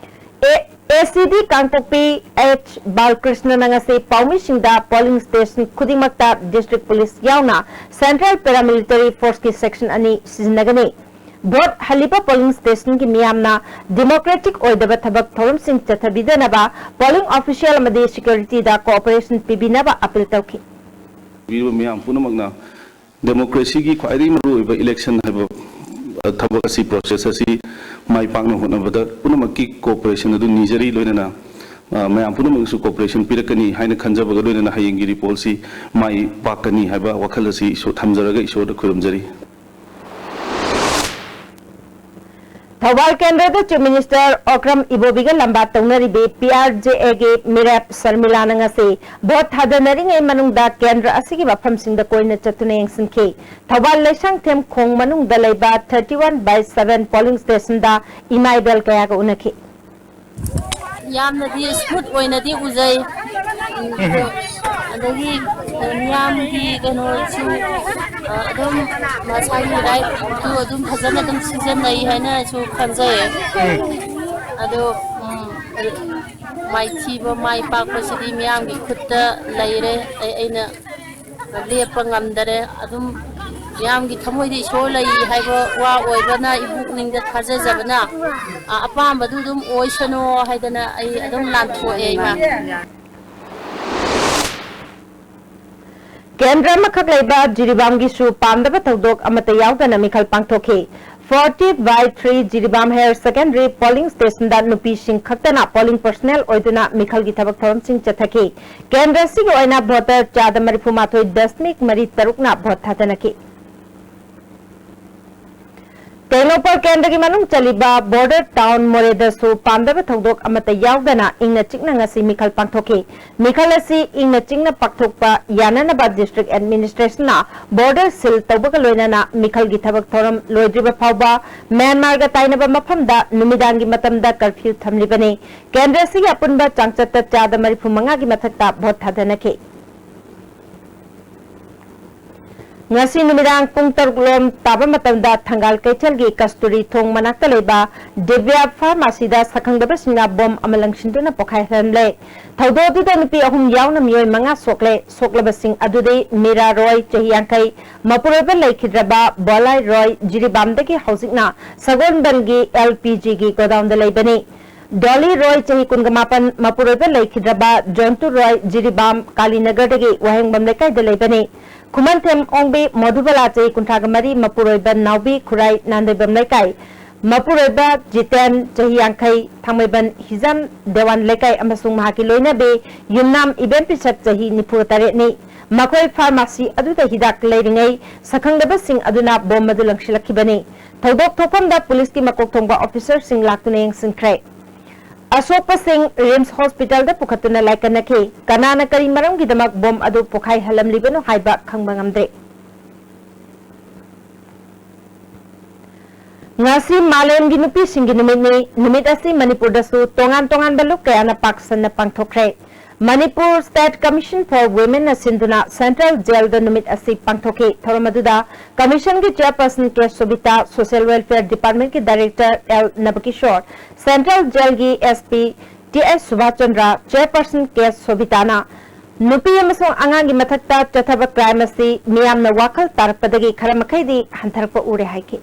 ꯑꯦ-, ACD ꯀꯥꯡꯄꯣꯛꯄꯤ ꯑꯩꯆ ꯕꯥꯂꯀ꯭ꯔꯤꯁꯅꯅ ꯉꯁꯤ ꯄꯥꯎꯃꯤꯁꯤꯡꯗ polling station ꯈꯨꯗꯤꯡꯃꯛꯇ district police ꯌꯥꯎꯅ central paramilitary forceꯀꯤ section ꯑꯅꯤ ꯁꯤꯖꯤꯟꯅꯒꯅꯤ꯫ Vote ꯍꯜꯂꯤꯕ polling stationꯒꯤ ꯃꯤꯌꯥꯝꯅ democratic ꯑꯣꯏꯗꯕ ꯊꯕꯛ ꯊꯧꯔꯝꯁꯤꯡ ꯆꯠꯊꯕꯤꯗꯅꯕ polling official ꯑꯃꯗꯤ securityꯗ cooperation ꯄꯤꯕꯤꯅꯕ appeal ꯇꯧꯈꯤ꯫ ꯄꯤꯔꯤꯕ ꯃꯤꯌꯥꯝ ꯄꯨꯝꯅꯃꯛꯅ democracyꯒꯤ ꯈ꯭ꯋꯥꯏꯗꯒꯤ ꯃꯔꯨꯑꯣꯏꯕ election ꯍꯥꯏꯕ, ꯑ, ꯊꯕꯛ ꯑꯁꯤ, process ꯑꯁꯤ ꯃꯥꯏ ꯄꯥꯛꯅ ꯍꯣꯠꯅꯕꯗ ꯄꯨꯝꯅꯃꯛꯀꯤ cooperation ꯑꯗꯨ ꯅꯤꯖꯔꯤ, ꯂꯣꯏꯅꯅ, ꯑ, ꯃꯌꯥꯝ ꯄꯨꯝꯅꯃꯛꯅꯁꯨ cooperation ꯄꯤꯔꯛꯀꯅꯤ ꯍꯥꯏꯅ ꯈꯟꯖꯕꯒ ꯂꯣꯏꯅꯅ ꯍꯌꯦꯡꯒꯤ resultꯁꯤ ꯃꯥꯏ ꯄꯥꯛꯀꯅꯤ ꯍꯥꯏꯕ ꯋꯥꯈꯜ ꯑꯁꯤ ꯏꯁꯣꯔ ꯊꯝꯖꯔꯒ ꯏꯁꯣꯔꯗ ꯈꯨꯔꯨꯝꯖꯔꯤ꯫ ꯊꯧꯕꯥꯜ ꯀꯦꯟꯗ꯭ꯔꯗ Chief Minister ꯑꯣꯀ꯭ꯔꯝ ꯏꯕꯣꯕꯤꯒ ꯂꯝꯕꯥ ꯇꯧꯅꯔꯤꯕꯤ PRJAꯒꯤ ꯃꯤꯔꯦꯞ ꯁꯔꯃꯤꯂꯥꯅ ꯉꯁꯤ vote ꯊꯥꯗꯅꯔꯤꯉꯩ ꯃꯅꯨꯡꯗ ꯀꯦꯟꯗ꯭ꯔ ꯑꯁꯤꯒꯤ ꯃꯐꯝꯁꯤꯡꯗ ꯀꯣꯏꯅ ꯆꯠꯇꯨꯅ ꯌꯦꯡꯁꯤꯟꯈꯤ꯫ ꯊꯧꯕꯥꯜ ꯂꯩꯁꯥꯡꯊꯦꯝ ꯈꯣꯡ ꯃꯅꯨꯡꯗ ꯂꯩꯕ thirty one by seven polling stationꯗ ꯏꯃꯥ ꯏꯕꯦꯜ ꯀꯌꯥꯒ ꯎꯅꯈꯤ꯫ ꯌꯥꯝꯅꯗꯤ smooth ꯑꯣꯏꯅꯗꯤ ꯎꯖꯩ꯫ ꯑꯗꯒꯤ ꯃꯤꯌꯥꯝꯒꯤ ꯀꯩꯅꯣꯁꯨ, ꯑ, ꯑꯗꯨꯝ ꯃꯁꯥꯒꯤ rightꯇꯨ ꯑꯗꯨꯝ ꯐꯖꯅ ꯑꯗꯨꯝ ꯁꯤꯖꯤꯟꯅꯩ ꯍꯥꯏꯅꯁꯨ ꯈꯟꯖꯩ꯫ ꯑꯗꯣ, ꯎꯝ, ꯃꯥꯏꯊꯤꯕ, ꯃꯥꯏ ꯄꯥꯛꯄꯁꯤꯗꯤ ꯃꯤꯌꯥꯝꯒꯤ ꯈꯨꯠꯇ ꯂꯩꯔꯦ꯫ ꯑꯩ, ꯑꯩꯅ ꯂꯦꯞꯄ ꯉꯝꯗꯔꯦ꯫ ꯑꯗꯨꯝ ꯃꯌꯥꯝꯒꯤ ꯊꯃꯣꯏꯗ ꯏꯁꯣꯔ ꯂꯩ ꯍꯥꯏꯕ ꯋꯥ ꯑꯣꯏꯕꯅ, ꯏꯄꯨꯛꯅꯤꯡꯗ ꯊꯥꯖꯖꯕꯅ, ꯑ, ꯑꯄꯥꯝꯕꯗꯨ ꯑꯗꯨꯝ ꯑꯣꯏꯁꯅꯨ ꯍꯥꯏꯗꯅ ꯑꯩ ꯑꯗꯨꯝ ꯂꯥꯟꯊꯣꯛꯑꯦ, ꯏꯃꯥ꯫ ꯀꯦꯟꯗ꯭ꯔ ꯑꯃꯈꯛ ꯂꯩꯕ ꯖꯤꯔꯤꯕꯥꯝꯒꯤꯁꯨ ꯄꯥꯝꯗꯕ ꯊꯧꯗꯣꯛ ꯑꯃꯠꯇ ꯌꯥꯎꯗꯅ ꯃꯤꯈꯜ ꯄꯥꯡꯊꯣꯛꯈꯤ꯫ Forty by three Jiribam Higher Secondary Polling Stationꯗ ꯅꯨꯄꯤꯁꯤꯡ ꯈꯛꯇꯅ polling personnel ꯑꯣꯏꯗꯨꯅ ꯃꯤꯈꯜꯒꯤ ꯊꯕꯛ ꯊꯧꯔꯝꯁꯤꯡ ꯆꯠꯊꯈꯤ꯫ ꯀꯦꯟꯗ꯭ꯔ ꯑꯁꯤꯒꯤ ꯑꯣꯏꯅ voter ꯆꯥꯗ ꯃꯔꯤꯐꯨ ꯃꯥꯊꯣꯏ ꯗꯁꯃꯤꯛ ꯃꯔꯤ ꯇꯔꯨꯛꯅ vote ꯊꯥꯗꯅꯈꯤ꯫ ꯇꯦꯡꯅꯧꯄꯜ ꯀꯦꯟꯗ꯭ꯔꯒꯤ ꯃꯅꯨꯡ ꯆꯜꯂꯤꯕ border town ꯃꯣꯔꯦꯗꯁꯨ ꯄꯥꯝꯗꯕ ꯊꯧꯗꯣꯛ ꯑꯃꯠꯇ ꯌꯥꯎꯗꯅ ꯏꯪꯅ ꯆꯤꯛꯅ ꯉꯁꯤ ꯃꯤꯈꯜ ꯄꯥꯡꯊꯣꯛꯈꯤ꯫ ꯃꯤꯈꯜ ꯑꯁꯤ ꯏꯪꯅ ꯆꯤꯛꯅ ꯄꯥꯡꯊꯣꯛꯄ ꯌꯥꯅꯅꯕ district administrationꯅ border seal ꯇꯧꯕꯒ ꯂꯣꯏꯅꯅ ꯃꯤꯈꯜꯒꯤ ꯊꯕꯛ ꯊꯧꯔꯝ ꯂꯣꯏꯗ꯭ꯔꯤꯕ ꯐꯥꯎꯕ ꯃ꯭ꯌꯥꯟꯃꯥꯔꯒ ꯇꯥꯏꯅꯕ ꯃꯐꯝꯗ ꯅꯨꯃꯤꯗꯥꯡꯒꯤ ꯃꯇꯝꯗ curfew ꯊꯝꯂꯤꯕꯅꯤ꯫ ꯀꯦꯟꯗ꯭ꯔ ꯑꯁꯤꯒꯤ ꯑꯄꯨꯟꯕ ꯆꯥꯡꯆꯠꯇ ꯆꯥꯗ ꯃꯔꯤꯐꯨ ꯃꯉꯥꯒꯤ ꯃꯊꯛꯇ vote ꯊꯥꯗꯅꯈꯤ꯫ ꯉꯁꯤ ꯅꯨꯃꯤꯗꯥꯡ ꯄꯨꯡ ꯇꯔꯨꯛ ꯂꯣꯝ ꯇꯥꯕ ꯃꯇꯝꯗ ꯊꯪꯒꯥꯜ ꯀꯩꯊꯦꯜꯒꯤ ꯀꯁꯇꯨꯔꯤ ꯊꯣꯡ ꯃꯅꯥꯛꯇ ꯂꯩꯕ ꯗꯤꯕ꯭ꯌꯥ ꯐꯥꯔꯃꯥꯁꯤꯗ ꯁꯛꯈꯪꯗꯕꯁꯤꯡꯅ ꯕꯣꯝ ꯑꯃ ꯂꯪꯁꯤꯟꯗꯨꯅ ꯄꯣꯈꯥꯏꯍꯜꯂꯝꯂꯦ꯫ ꯊꯧꯗꯣꯛ ꯑꯗꯨꯗ ꯅꯨꯄꯤ ꯑꯍꯨꯝ ꯌꯥꯎꯅ ꯃꯤꯑꯣꯏ ꯃꯉꯥ ꯁꯣꯛꯂꯦ꯫ ꯁꯣꯛꯂꯕꯁꯤꯡ ꯑꯗꯨꯗꯤ ꯃꯤꯔꯥ ꯔꯣꯏ, ꯆꯍꯤ ꯌꯥꯡꯈꯩ, ꯃꯄꯨꯔꯣꯏꯕ ꯂꯩꯈꯤꯗ꯭ꯔꯕ ꯕꯣꯂꯥꯏ ꯔꯣꯏ, ꯖꯤꯔꯤꯕꯥꯝꯗꯒꯤ ꯍꯧꯖꯤꯛꯅ ꯁꯒꯣꯜꯕꯟꯒꯤ ꯑꯦꯜ ꯄꯤ ꯖꯤꯒꯤ ꯒꯣꯗꯥꯎꯟꯗ ꯂꯩꯕꯅꯤ꯫ ꯗꯣꯂꯤ ꯔꯣꯏ, ꯆꯍꯤ ꯀꯨꯟꯒ ꯃꯥꯄꯟ, ꯃꯄꯨꯔꯣꯏꯕ ꯂꯩꯈꯤꯗ꯭ꯔꯕ ꯖꯣꯟꯇꯨ ꯔꯣꯏ, ꯖꯤꯔꯤꯕꯥꯝ ꯀꯥꯂꯤꯅꯒꯔꯗꯒꯤ ꯋꯥꯍꯦꯡꯕꯝ ꯂꯩꯀꯥꯏꯗ ꯂꯩꯕꯅꯤ꯫ ꯈꯨꯃꯟꯊꯦꯝ ꯑꯣꯡꯕꯤ ꯃꯣꯙꯨꯕꯂꯥ, ꯆꯍꯤ ꯀꯨꯟꯊ꯭ꯔꯥꯒ ꯃꯔꯤ, ꯃꯄꯨꯔꯣꯏꯕ ꯅꯥꯎꯕꯤ ꯈꯨꯔꯥꯏ ꯅꯥꯟꯗꯣꯏꯕꯝ ꯂꯩꯀꯥꯏ, ꯃꯄꯨꯔꯣꯏꯕ ꯖꯤꯇꯦꯟ, ꯆꯍꯤ ꯌꯥꯡꯈꯩ, ꯊꯥꯡꯃꯩꯕꯟ ꯍꯤꯖꯝ ꯗꯦꯋꯥꯟ ꯂꯩꯀꯥꯏ, ꯑꯃꯁꯨꯡ ꯃꯍꯥꯛꯀꯤ ꯂꯣꯏꯅꯕꯤ ꯌꯨꯝꯅꯥꯝ ꯏꯕꯦꯝ ꯄꯤꯁꯛ, ꯆꯍꯤ ꯅꯤꯐꯨ ꯇꯔꯦꯠꯅꯤ꯫ ꯃꯈꯣꯏ ꯐꯥꯔꯃꯥꯁꯤ ꯑꯗꯨꯗ ꯍꯤꯗꯥꯛ ꯂꯩꯔꯤꯉꯩ ꯁꯛꯈꯪꯗꯕꯁꯤꯡ ꯑꯗꯨꯅ ꯕꯣꯝ ꯑꯗꯨ ꯂꯪꯁꯤꯜꯂꯛꯈꯤꯕꯅꯤ꯫ ꯊꯧꯗꯣꯛ ꯊꯣꯛꯐꯝꯗ ꯄꯨꯂꯤꯁꯀꯤ ꯃꯀꯣꯛ ꯊꯣꯡꯕ ꯑꯣꯐꯤꯁꯔꯁꯤꯡ ꯂꯥꯛꯇꯨꯅ ꯌꯦꯡꯁꯤꯟꯈ꯭ꯔꯦ꯫ ꯑꯁꯣꯛꯄꯁꯤꯡ ꯔꯤꯝꯁ ꯍꯣꯁꯄꯤꯇꯥꯜꯗ ꯄꯨꯈꯠꯇꯨꯅ ꯂꯥꯏꯀꯠꯅꯈꯤ꯫ ꯀꯅꯥꯅ ꯀꯔꯤ ꯃꯔꯝꯒꯤꯗꯃꯛ ꯕꯣꯝ ꯑꯗꯨ ꯄꯣꯈꯥꯏꯍꯜꯂꯝꯂꯤꯕꯅꯣ ꯍꯥꯏꯕ ꯈꯪꯕ ꯉꯝꯗ꯭ꯔꯤ꯫ ꯉꯁꯤ ꯃꯥꯂꯦꯝꯒꯤ ꯅꯨꯄꯤꯁꯤꯡꯒꯤ ꯅꯨꯃꯤꯠꯅꯤ꯫ ꯅꯨꯃꯤꯠ ꯑꯁꯤ ꯃꯅꯤꯄꯨꯔꯗꯁꯨ ꯇꯣꯉꯥꯟ ꯇꯣꯉꯥꯟꯕ ꯂꯨꯞ ꯀꯌꯥꯅ ꯄꯥꯛ ꯁꯟꯅ ꯄꯥꯡꯊꯣꯛꯈ꯭ꯔꯦ꯫ ꯃꯅꯤꯄꯨꯔ State Commission for Womenꯅ ꯁꯤꯟꯗꯨꯅ ꯁꯦꯟꯇ꯭ꯔꯦꯜ ꯖꯦꯜꯗ ꯅꯨꯃꯤꯠ ꯑꯁꯤ ꯄꯥꯡꯊꯣꯛꯈꯤ꯫ ꯊꯧꯔꯝ ꯑꯗꯨꯗ ꯀꯃꯤꯁꯟꯒꯤ chairperson K Sobita, social welfare ꯗꯤꯄꯥꯔꯠꯃꯦꯟꯠꯀꯤ ꯗꯥꯏꯔꯦꯛꯇꯔ ꯑꯦꯜ ꯅꯕꯀꯤꯁꯣꯔ, ꯁꯦꯟꯇ꯭ꯔꯦꯜ ꯖꯦꯜꯒꯤ S P T H Subhas Chandra, chairperson K ꯁꯣꯕꯤꯇꯥꯅ ꯅꯨꯄꯤ ꯑꯃꯁꯨꯡ ꯑꯉꯥꯡꯒꯤ ꯃꯊꯛꯇ ꯆꯠꯊꯕ ꯀ꯭ꯔꯥꯏꯝ ꯑꯁꯤ ꯃꯤꯌꯥꯝꯅ ꯋꯥꯈꯜ ꯇꯥꯔꯛꯄꯗꯒꯤ ꯈꯔ ꯃꯈꯩꯗꯤ ꯍꯟꯊꯔꯛꯄ ꯎꯔꯦ ꯍꯥꯏꯈꯤ꯫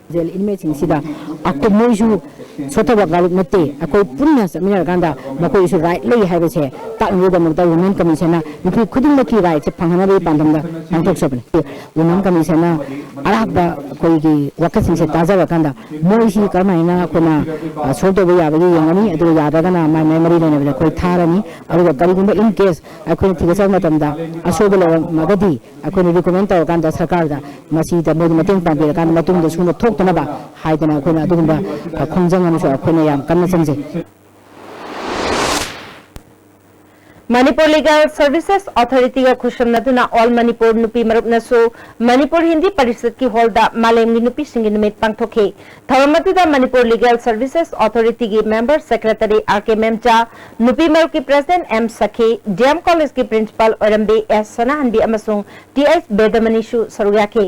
ꯖꯦꯜ ꯏꯟꯃꯦꯠꯁꯤꯡꯁꯤꯗ ꯑꯩꯈꯣꯏ ꯃꯣꯏꯁꯨ ꯁꯣꯠꯊꯕ ꯀꯥꯡꯂꯨꯞ ꯅꯠꯇꯦ꯫ ꯑꯩꯈꯣꯏ ꯄꯨꯟꯅ ꯆꯠꯃꯤꯟꯅꯔꯀꯥꯟꯗ ꯃꯈꯣꯏꯁꯨ ꯔꯥꯏꯠ ꯂꯩ ꯍꯥꯏꯕꯁꯦ ꯇꯥꯛꯅꯕꯒꯤꯗꯃꯛꯇ ꯋꯨꯃꯦꯟ ꯀꯃꯤꯁꯟꯅ ꯅꯨꯄꯤ ꯈꯨꯗꯤꯡꯃꯛꯀꯤ ꯔꯥꯏꯠꯁꯦ ꯐꯪꯍꯟꯅꯕꯒꯤ ꯄꯥꯟꯗꯝꯗ ꯄꯥꯡꯊꯣꯛꯆꯕꯅꯤ꯫ ꯋꯨꯃꯦꯟ ꯀꯃꯤꯁꯟꯅ ꯑꯔꯥꯛꯄ ꯑꯩꯈꯣꯏꯒꯤ ꯋꯥꯀꯠꯁꯤꯡꯁꯦ ꯇꯥꯖꯔꯀꯥꯟꯗ ꯃꯣꯏꯁꯤ ꯀꯔꯝꯍꯥꯏꯅ ꯑꯩꯈꯣꯏꯅ ꯁꯣꯜꯕ ꯇꯧꯕ ꯌꯥꯕꯒꯦ ꯌꯦꯡꯒꯅꯤ꯫ ꯑꯗꯨꯒ ꯌꯥꯗ꯭ꯔꯒꯅ ꯃꯥꯏ ꯃꯥꯏ ꯃꯔꯤ ꯂꯩꯅꯕꯗ ꯑꯩꯈꯣꯏ ꯊꯥꯔꯅꯤ꯫ ꯑꯗꯨꯒ ꯀꯔꯤꯒꯨꯝꯕ in case ꯑꯩꯈꯣꯏꯅ ꯊꯤꯒꯠꯆꯕ ꯃꯇꯝꯗ ꯑꯁꯣꯏꯕ ꯂꯩꯔꯝꯃꯒꯗꯤ ꯑꯩꯈꯣꯏꯅ ꯔꯤꯀꯃꯦꯟ ꯇꯧꯔꯀꯥꯟꯗ ꯁꯔꯀꯥꯔꯗ ꯃꯁꯤꯗ ꯃꯣꯏꯗ ꯃꯇꯦꯡ ꯄꯥꯡꯕꯤꯔꯀꯥꯟꯗ ꯃꯇꯨꯡꯗ ꯁꯨꯝꯕ ꯊꯣꯛꯇꯅꯕ ꯍꯥꯏꯗꯅ ꯑꯩꯈꯣꯏꯅ ꯑꯗꯨꯒꯨꯝꯕ ꯈꯣꯡꯖꯪ ꯑꯃꯁꯨ ꯑꯩꯈꯣꯏꯅ ꯌꯥꯝ ꯀꯟꯅ ꯆꯪꯖꯩ꯫ ꯃꯅꯤꯄꯨꯔ ꯂꯤꯒꯦꯜ ꯁꯔꯚꯤꯁꯦꯁ ꯑꯣꯊꯣꯔꯤꯇꯤꯒ ꯈꯨꯠꯁꯝꯅꯗꯨꯅ ꯑꯣꯜ ꯃꯅꯤꯄꯨꯔ ꯅꯨꯄꯤ ꯃꯔꯨꯞꯅꯁꯨ ꯃꯅꯤꯄꯨꯔ ꯍꯤꯟꯗꯤ ꯄꯔꯤꯁꯠꯀꯤ ꯍꯣꯜꯗ ꯃꯥꯂꯦꯝꯒꯤ ꯅꯨꯄꯤꯁꯤꯡꯒꯤ ꯅꯨꯃꯤꯠ ꯄꯥꯡꯊꯣꯛꯈꯤ꯫ ꯊꯧꯔꯝ ꯑꯗꯨꯗ ꯃꯅꯤꯄꯨꯔ ꯂꯤꯒꯦꯜ ꯁꯔꯚꯤꯁꯦꯁ ꯑꯣꯊꯣꯔꯤꯇꯤꯒꯤ member secretary R K Memcha, ꯅꯨꯄꯤ ꯃꯔꯨꯞꯀꯤ president M Sakhi, D M ꯀꯣꯂꯦꯖꯀꯤ ꯄ꯭ꯔꯤꯟꯁꯤꯄꯥꯜ ꯑꯣꯏꯔꯝꯕꯤ ꯑꯦꯁ ꯁꯅꯥꯍꯟꯕꯤ ꯑꯃꯁꯨꯡ ꯇꯤ ꯑꯩꯆ ꯕꯦꯗꯃꯅꯤꯁꯨ ꯁꯔꯨꯛ ꯌꯥꯈꯤ꯫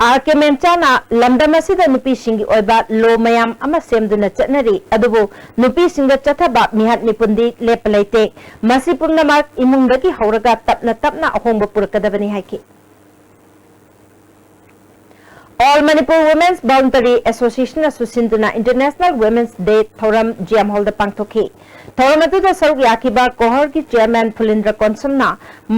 ꯑꯥꯔ ꯀꯦ ꯃꯦꯝꯆꯥꯅ ꯂꯝꯗꯝ ꯑꯁꯤꯗ ꯅꯨꯄꯤꯁꯤꯡꯒꯤ ꯑꯣꯏꯕ ꯂꯣ ꯃꯌꯥꯝ ꯑꯃ ꯁꯦꯝꯗꯨꯅ ꯆꯠꯅꯔꯤ, ꯑꯗꯨꯕꯨ ꯅꯨꯄꯤꯁꯤꯡꯗ ꯆꯠꯊꯕ ꯃꯤꯍꯥꯠ ꯃꯤꯄꯨꯟꯗꯤ ꯂꯦꯞꯄ ꯂꯩꯇꯦ꯫ ꯃꯁꯤ ꯄꯨꯝꯅꯃꯛ ꯏꯃꯨꯡꯗꯒꯤ ꯍꯧꯔꯒ ꯇꯞꯅ ꯇꯞꯅ ꯑꯍꯣꯡꯕ ꯄꯨꯔꯛꯀꯗꯕꯅꯤ ꯍꯥꯏꯈꯤ꯫ All Manipur Women's Voluntary Association ꯅꯁꯨ ꯁꯤꯟꯗꯨꯅ International Women's Day ꯊꯧꯔꯝ ꯖꯤ ꯑꯦꯝ ꯍꯣꯜꯗ ꯄꯥꯡꯊꯣꯛꯈꯤ꯫ ꯊꯧꯔꯝ ꯑꯗꯨꯗ ꯁꯔꯨꯛ ꯌꯥꯈꯤꯕ ꯀꯣꯍꯔꯒꯤ ꯆꯤꯌꯔꯃꯦꯟ ꯐꯨꯂꯤꯟꯗ꯭ꯔ ꯀꯣꯟꯁꯝꯅ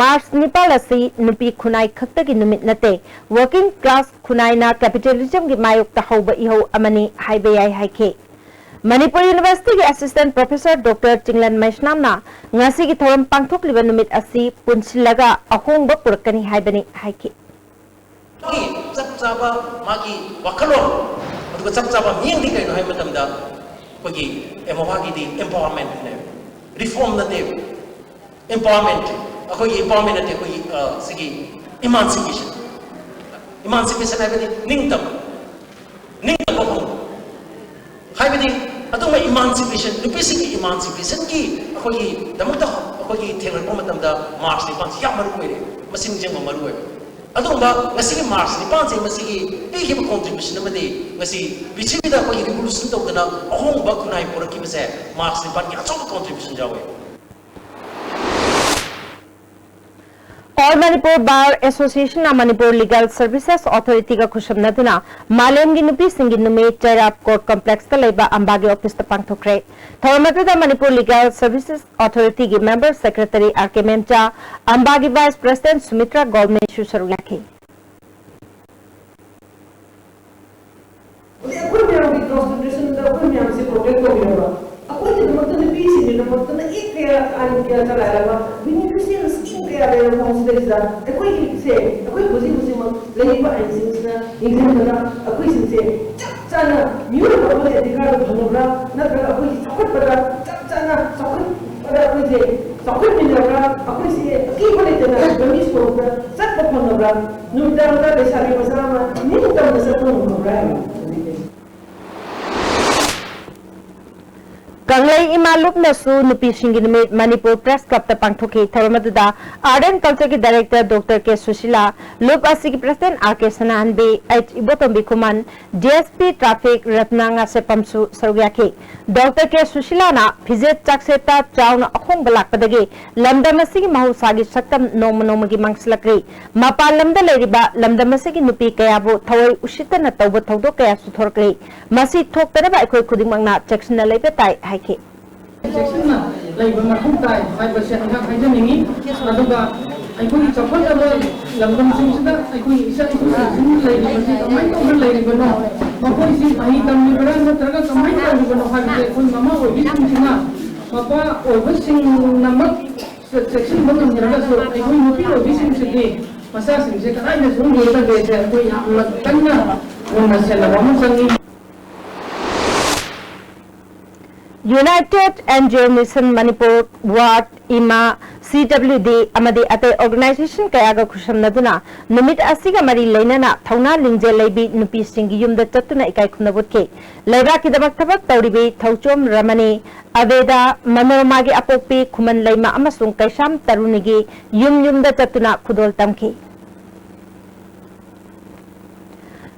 ꯃꯥꯔꯆ ꯅꯤꯄꯥꯜ ꯑꯁꯤ ꯅꯨꯄꯤ ꯈꯨꯟꯅꯥꯏ ꯈꯛꯇꯒꯤ ꯅꯨꯃꯤꯠ ꯅꯠꯇꯦ, ꯋꯥꯔꯀꯤꯡ ꯀ꯭ꯂꯥꯁ ꯈꯨꯟꯅꯥꯏꯅ ꯀꯦꯄꯤꯇꯦꯂꯤꯖꯝꯒꯤ ꯃꯥꯌꯣꯛꯇ ꯍꯧꯕ ꯏꯍꯧ ꯑꯃꯅꯤ ꯍꯥꯏꯕ ꯌꯥꯏ ꯍꯥꯏꯈꯤ꯫ ꯃꯅꯤꯄꯨꯔ ꯌꯨꯅꯤꯚꯔꯁꯤꯇꯤꯒꯤ ꯑꯦꯁꯤꯁꯇꯦꯟꯠ ꯄ꯭ꯔꯣꯐꯦꯁꯔ ꯗꯣꯛꯇꯔ ꯆꯤꯡꯂꯦꯟ ꯃꯩꯁꯅꯥꯝꯅ ꯉꯁꯤꯒꯤ ꯊꯧꯔꯝ ꯄꯥꯡꯊꯣꯛꯂꯤꯕ ꯅꯨꯃꯤꯠ ꯑꯁꯤ ꯄꯨꯟꯁꯤꯜꯂꯒ ꯑꯍꯣꯡꯕ ꯄꯨꯔꯛꯀꯅꯤ ꯍꯥꯏꯕꯅꯤ ꯍꯥꯏꯈꯤ꯫ ꯃꯥꯒꯤ ꯆꯞ ꯆꯥꯕ ꯃꯥꯒꯤ ꯋꯥꯈꯜꯂꯣꯟ ꯑꯗꯨꯒ ꯆꯞ ꯆꯥꯕ ꯃꯤꯠꯌꯦꯡꯗꯤ ꯀꯩꯅꯣ ꯍꯥꯏꯕ ꯃꯇꯝꯗ ꯑꯩꯈꯣꯏꯒꯤ ꯑꯦꯃꯣꯕꯥꯒꯤꯗꯤ ꯑꯦꯝꯄꯥꯋꯔꯃꯦꯟꯠꯅꯦꯕ, ꯔꯤꯐꯣꯔꯝ ꯅꯠꯇꯦꯕ꯫ ꯑꯦꯝꯄꯥꯋꯔꯃꯦꯟꯠ, ꯑꯩꯈꯣꯏꯒꯤ ꯑꯦꯝꯄꯥꯋꯔꯃꯦꯟꯠ ꯅꯠꯇꯦ, ꯑꯩꯈꯣꯏꯒꯤ ꯑ, ꯁꯤꯒꯤ ꯏꯃꯥꯟꯁꯤꯄꯦꯁꯟ꯫ ꯏꯃꯥꯟꯁꯤꯄꯦꯁꯟ ꯍꯥꯏꯕꯗꯤ ꯅꯤꯡꯇꯝꯕ, ꯅꯤꯡꯇꯝꯕ ꯐꯪꯕ꯫ ꯍꯥꯏꯕꯗꯤ ꯑꯗꯨꯒꯨꯝꯕ ꯏꯃꯥꯟꯁꯤꯄꯦꯁꯟ, ꯅꯨꯄꯤꯁꯤꯡꯒꯤ ꯏꯃꯥꯟꯁꯤꯄꯦꯁꯟꯒꯤ ꯑꯩꯈꯣꯏꯒꯤꯗꯃꯛꯇ ꯑꯩꯈꯣꯏꯒꯤ ꯊꯦꯡꯅꯔꯛꯄ ꯃꯇꯝꯗ ꯃꯥꯔꯆ ꯅꯤꯄꯥꯟꯁꯤ ꯌꯥꯝ ꯃꯔꯨ ꯑꯣꯏꯔꯦ, ꯃꯁꯤ ꯅꯤꯡꯁꯤꯡꯕ ꯃꯔꯨ ꯑꯣꯏ꯫ ꯑꯗꯨꯒꯨꯝꯕ ꯉꯁꯤꯒꯤ ꯃꯥꯔꯆ ꯅꯤꯄꯥꯟꯁꯦ ꯃꯁꯤꯒꯤ ꯄꯤꯈꯤꯕ ꯀꯣꯟꯇ꯭ꯔꯤꯕ꯭ꯌꯨꯁꯟ ꯑꯃꯗꯤ ꯉꯁꯤ ꯄ꯭ꯔꯤꯊꯤꯕꯤꯗ ꯑꯩꯈꯣꯏꯒꯤ ꯔꯤꯚꯣꯂꯨꯁꯟ ꯇꯧꯗꯅ ꯑꯍꯣꯡꯕ ꯈꯨꯟꯅꯥꯏ ꯄꯨꯔꯛꯈꯤꯕꯁꯦ ꯃꯥꯔꯆ ꯅꯤꯄꯥꯟꯒꯤ ꯑꯆꯧꯕ ꯀꯣꯟꯇ꯭ꯔꯤꯕ꯭ꯌꯨꯁꯟ ꯌꯥꯎꯋꯦ꯫ All Manipur Bar Association ꯅ Manipur Legal Services Authority ꯒ ꯈꯨꯠꯁꯝꯅꯗꯨꯅ ꯃꯥꯂꯦꯝꯒꯤ ꯅꯨꯄꯤꯁꯤꯡꯒꯤ ꯅꯨꯃꯤꯠ ꯆꯩꯔꯥꯞ Court Complex ꯇ ꯂꯩꯕ ꯑꯝꯕꯥꯒꯤ office ꯇ ꯄꯥꯡꯊꯣꯛꯈ꯭ꯔꯦ꯫ ꯊꯧꯔꯝ ꯑꯗꯨꯗ Manipur Legal Services Authority ꯒꯤ Member Secretary R K ꯃꯦꯝꯆꯥ, ꯑꯝꯕꯥꯒꯤ Vice President ꯁꯨꯃꯤꯇ꯭ꯔꯥ ꯒꯣꯜꯃꯦꯁꯨ ꯁꯔꯨꯛ ꯌꯥꯈꯤ꯫ ꯑꯗꯩ ꯑꯩꯈꯣꯏ ꯃꯌꯥꯝꯒꯤ constitution ꯗ ꯑꯩꯈꯣꯏ ꯃꯌꯥꯝꯁꯦ protect ꯇꯧꯕꯤꯔꯕ, ꯑꯩꯈꯣꯏꯒꯤꯗꯃꯛꯇ, ꯅꯨꯄꯤꯁꯤꯡꯒꯤꯗꯃꯛꯇꯅ act ꯀꯌꯥ, ꯑꯥꯏꯟ ꯀꯌꯥ ꯆꯂꯥꯏꯔꯕ, beneficial scheme ꯀꯌꯥ ꯂꯩꯔꯕ ꯃꯐꯝꯁꯤꯗꯩꯁꯤꯗ ꯑꯩꯈꯣꯏꯒꯤꯁꯦ, ꯑꯩꯈꯣꯏ ꯍꯧꯖꯤꯛ ꯍꯧꯖꯤꯛꯃꯛ ꯂꯩꯔꯤꯕ ꯑꯥꯏꯟꯁꯤꯡꯁꯤꯅ ꯌꯦꯡꯁꯤꯟꯕꯗ ꯑꯩꯈꯣꯏꯁꯤꯡꯁꯦ ꯆꯞ ꯆꯥꯅ ꯃꯤꯑꯣꯏꯕ ꯑꯃꯒꯤ ꯑꯙꯤꯀꯥꯔꯗꯣ ꯐꯪꯉꯕ꯭ꯔꯥ, ꯅꯠꯇ꯭ꯔꯒ ꯑꯩꯈꯣꯏꯒꯤ ꯆꯥꯎꯈꯠꯄꯗ ꯆꯞ ꯆꯥꯅ ꯆꯥꯎꯈꯠꯄꯗ ꯑꯩꯈꯣꯏꯁꯦ ꯆꯥꯎꯈꯠꯃꯤꯟꯅꯕ꯭ꯔꯥ, ꯑꯩꯈꯣꯏꯁꯦ ꯑꯀꯤꯕ ꯂꯩꯇꯅ ꯂꯝꯕꯤ ꯁꯣꯔꯣꯛꯇ ꯆꯠꯄ ꯐꯪꯉꯕ꯭ꯔꯥ, ꯅꯨꯃꯤꯗꯥꯡꯗ ꯂꯩꯁꯥꯕꯤ ꯃꯆꯥ ꯑꯃ ꯅꯤꯡꯇꯝꯅ ꯆꯠꯄ ꯉꯝꯃꯕ꯭ꯔꯥ ꯍꯥꯏꯕ ꯍꯧꯖꯤꯛ꯫ ꯀꯪꯂꯩ ꯏꯃꯥ ꯂꯨꯞꯅꯁꯨ ꯅꯨꯄꯤꯁꯤꯡꯒꯤ ꯅꯨꯃꯤꯠ ꯃꯅꯤꯄꯨꯔ Press Club ꯇ ꯄꯥꯡꯊꯣꯛꯈꯤ꯫ ꯊꯧꯔꯝ ꯑꯗꯨꯗ Art and Culture ꯒꯤ Director ꯗꯣꯛꯇꯔ ꯀꯦ ꯁꯨꯁꯤꯂꯥ, ꯂꯨꯞ ꯑꯁꯤꯒꯤ President R K Sanahanbi, H Ibotombi Khuman, D S P Traffic ꯔꯠꯅ ꯉꯥꯁꯦꯞꯄꯝꯁꯨ ꯁꯔꯨꯛ ꯌꯥꯈꯤ꯫ ꯗꯣꯛꯇꯔ ꯀꯦ ꯁꯨꯁꯤꯂꯥꯅ ꯐꯤꯖꯦꯠ ꯆꯥꯛꯁꯦꯠꯇ ꯆꯥꯎꯅ ꯑꯍꯣꯡꯕ ꯂꯥꯛꯄꯗꯒꯤ ꯂꯝꯗꯝ ꯑꯁꯤꯒꯤ ꯃꯍꯧꯁꯥꯒꯤ ꯁꯛꯇꯝ ꯅꯣꯡꯃ ꯅꯣꯡꯃꯒꯤ ꯃꯥꯡꯁꯤꯜꯂꯛꯂꯤ꯫ ꯃꯄꯥꯟ ꯂꯝꯗ ꯂꯩꯔꯤꯕ ꯂꯝꯗꯝ ꯑꯁꯤꯒꯤ ꯅꯨꯄꯤ ꯀꯌꯥꯕꯨ ꯊꯑꯣꯏ ꯎꯁꯤꯠꯇꯅ ꯇꯧꯕ ꯊꯧꯗꯣꯛ ꯀꯌꯥꯁꯨ ꯊꯣꯔꯛꯂꯤ꯫ ꯃꯁꯤ ꯊꯣꯛꯇꯅꯕ ꯑꯩꯈꯣꯏ ꯈꯨꯗꯤꯡꯃꯛꯅ ꯆꯦꯛꯁꯤꯟꯅ ꯂꯩꯕ ꯇꯥꯏ ꯍꯥꯏꯈꯤ꯫ ꯆꯦꯛꯁꯤꯟꯅ ꯂꯩꯕ ꯃꯊꯧ ꯇꯥꯏ ꯍꯥꯏꯕꯁꯦ ꯑꯩꯍꯥꯛ ꯍꯥꯏꯖꯅꯤꯡꯏ꯫ ꯑꯗꯨꯒ ꯑꯩꯈꯣꯏꯒꯤ ꯆꯥꯎꯈꯠꯂꯕ ꯂꯝꯗꯝꯁꯤꯡꯁꯤꯗ ꯑꯩꯈꯣꯏꯒꯤ ꯏꯆꯥ ꯏꯁꯨꯁꯤꯡꯁꯤ ꯂꯩꯔꯤꯕꯁꯤ ꯀꯃꯥꯏꯅ ꯇꯧꯅ ꯂꯩꯔꯤꯕꯅꯣ, ꯃꯈꯣꯏꯁꯤ ꯃꯍꯩ ꯇꯝꯂꯤꯕ꯭ꯔꯥ ꯅꯠꯇ꯭ꯔꯒ ꯀꯃꯥꯏꯅ ꯇꯧꯔꯤꯕꯅꯣ ꯍꯥꯏꯕꯁꯦ ꯑꯩꯈꯣꯏ ꯃꯃꯥ ꯑꯣꯏꯕꯤꯁꯤꯡꯁꯤꯅ, ꯃꯄꯥ ꯑꯣꯏꯕꯁꯤꯡꯅꯃꯛ ꯆꯦꯛꯁꯤꯟꯕ ꯉꯝꯗ꯭ꯔꯒꯁꯨ ꯑꯩꯈꯣꯏ ꯅꯨꯄꯤ ꯑꯣꯏꯕꯤꯁꯤꯡꯁꯤꯗꯤ ꯃꯆꯥꯁꯤꯡꯁꯦ ꯀꯗꯥꯏꯗ ꯁꯣꯏꯒꯗꯒꯦꯁꯦ ꯑꯩꯈꯣꯏ ꯌꯥꯝꯅ ꯀꯟꯅ ꯃꯨꯟꯅ ꯁꯦꯟꯅꯕ ꯑꯃ ꯆꯪꯉꯤ꯫ United N G O Mission Manipur, ꯋꯥꯔꯗ, ꯏꯃꯥ, ꯁꯤ ꯗꯕ꯭ꯂꯤꯎ ꯗꯤ ꯑꯃꯗꯤ ꯑꯇꯩ organization ꯀꯌꯥꯒ ꯈꯨꯠꯁꯝꯅꯗꯨꯅ ꯅꯨꯃꯤꯠ ꯑꯁꯤꯒ ꯃꯔꯤ ꯂꯩꯅꯅ ꯊꯧꯅꯥ ꯂꯤꯡꯖꯦꯜ ꯂꯩꯕꯤ ꯅꯨꯄꯤꯁꯤꯡꯒꯤ ꯌꯨꯝꯗ ꯆꯠꯇꯨꯅ ꯏꯀꯥꯏ ꯈꯨꯝꯅꯕ ꯎꯠꯈꯤ꯫ ꯂꯩꯕꯥꯛꯀꯤꯗꯃꯛ ꯊꯕꯛ ꯇꯧꯔꯤꯕꯤ ꯊꯧꯆꯣꯝ ꯔꯃꯅꯤ, ꯑꯕꯦꯗꯥ, ꯃꯅꯣꯔꯃꯥꯒꯤ ꯑꯄꯣꯛꯄꯤ ꯈꯨꯃꯟ ꯂꯩꯃ ꯑꯃꯁꯨꯡ ꯀꯩꯁꯥꯝ ꯇꯔꯨꯅꯤꯒꯤ ꯌꯨꯝ ꯌꯨꯝꯗ ꯆꯠꯇꯨꯅ ꯈꯨꯗꯣꯜ ꯇꯝꯈꯤ꯫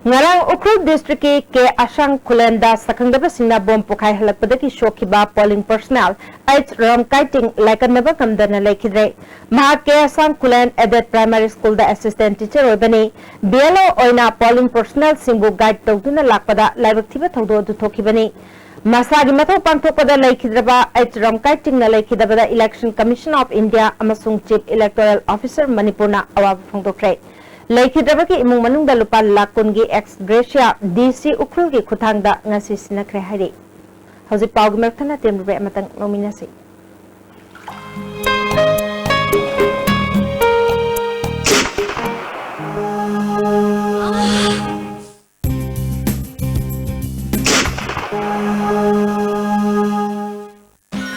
ꯉꯔꯥꯡ ꯎꯈ꯭ꯔꯨꯜ ꯗꯤꯁꯇ꯭ꯔꯤꯛꯀꯤ ꯀꯦ ꯑꯁꯥꯡ ꯈꯨꯂꯦꯟꯗ ꯁꯛꯈꯪꯗꯕꯁꯤꯡꯅ ꯕꯣꯝ ꯄꯣꯈꯥꯏꯍꯜꯂꯛꯄꯗꯒꯤ ꯁꯣꯛꯈꯤꯕ ꯄꯣꯂꯤꯡ ꯄꯔꯁꯣꯅꯦꯜ ꯑꯩꯆ ꯔꯝꯀꯥꯏꯇꯤꯡ ꯂꯥꯏꯀꯠꯅꯕ ꯉꯝꯗꯅ ꯂꯩꯈꯤꯗ꯭ꯔꯦ꯫ ꯃꯍꯥꯛ ꯀꯦ ꯑꯁꯥꯡ ꯈꯨꯂꯦꯟ ꯑꯦꯗꯦꯗ ꯄ꯭ꯔꯥꯏꯃꯥꯔꯤ ꯁ꯭ꯀꯨꯜꯗ ꯑꯦꯁꯤꯁꯇꯦꯟ ꯇꯤꯆꯔ ꯑꯣꯏꯕꯅꯤ꯫ ꯕꯤ ꯑꯦꯜ ꯑꯣ ꯑꯣꯏꯅ ꯄꯣꯂꯤꯡ ꯄꯔꯁꯣꯅꯦꯜꯁꯤꯡꯕꯨ ꯒꯥꯏꯗ ꯇꯧꯗꯨꯅ ꯂꯥꯛꯄꯗ ꯂꯥꯏꯕꯛ ꯊꯤꯕ ꯊꯧꯗꯣꯛ ꯑꯗꯨ ꯊꯣꯛꯈꯤꯕꯅꯤ꯫ ꯃꯁꯥꯒꯤ ꯃꯊꯧ ꯄꯥꯡꯊꯣꯛꯄꯗ ꯂꯩꯈꯤꯗ꯭ꯔꯕ ꯑꯩꯆ ꯔꯝꯀꯥꯏꯇꯤꯡꯅ ꯂꯩꯈꯤꯗꯕꯗ ꯏꯂꯦꯛꯁꯟ ꯀꯃꯤꯁꯟ ꯑꯣꯐ ꯏꯟꯗꯤꯌꯥ ꯑꯃꯁꯨꯡ ꯆꯤꯐ ꯏꯂꯦꯛꯇꯣꯔꯦꯜ ꯑꯣꯐꯤꯁꯔ ꯃꯅꯤꯄꯨꯔꯅ ꯑꯋꯥꯕ ꯐꯣꯡꯗꯣꯛꯈ꯭ꯔꯦ꯫ ꯂꯩꯈꯤꯗ꯭ꯔꯕꯒꯤ ꯏꯃꯨꯡ ꯃꯅꯨꯡꯗ ꯂꯨꯄꯥ ꯂꯥꯈ ꯀꯨꯟꯒꯤ ꯑꯦꯛꯁ ꯒ꯭ꯔꯦꯁꯤꯌꯥ ꯗꯤ ꯁꯤ ꯎꯈ꯭ꯔꯨꯜꯒꯤ ꯈꯨꯠꯊꯥꯡꯗ ꯉꯁꯤ ꯁꯤꯟꯅꯈ꯭ꯔꯦ ꯍꯥꯏꯔꯤ꯫ ꯍꯧꯖꯤꯛ ꯄꯥꯎꯒꯤ ꯃꯔꯛ ꯊꯠꯅ ꯇꯦꯟꯕ ꯕ꯭ꯔꯦꯛ ꯑꯃꯇꯪ ꯂꯧꯃꯤꯟꯅꯁꯤ꯫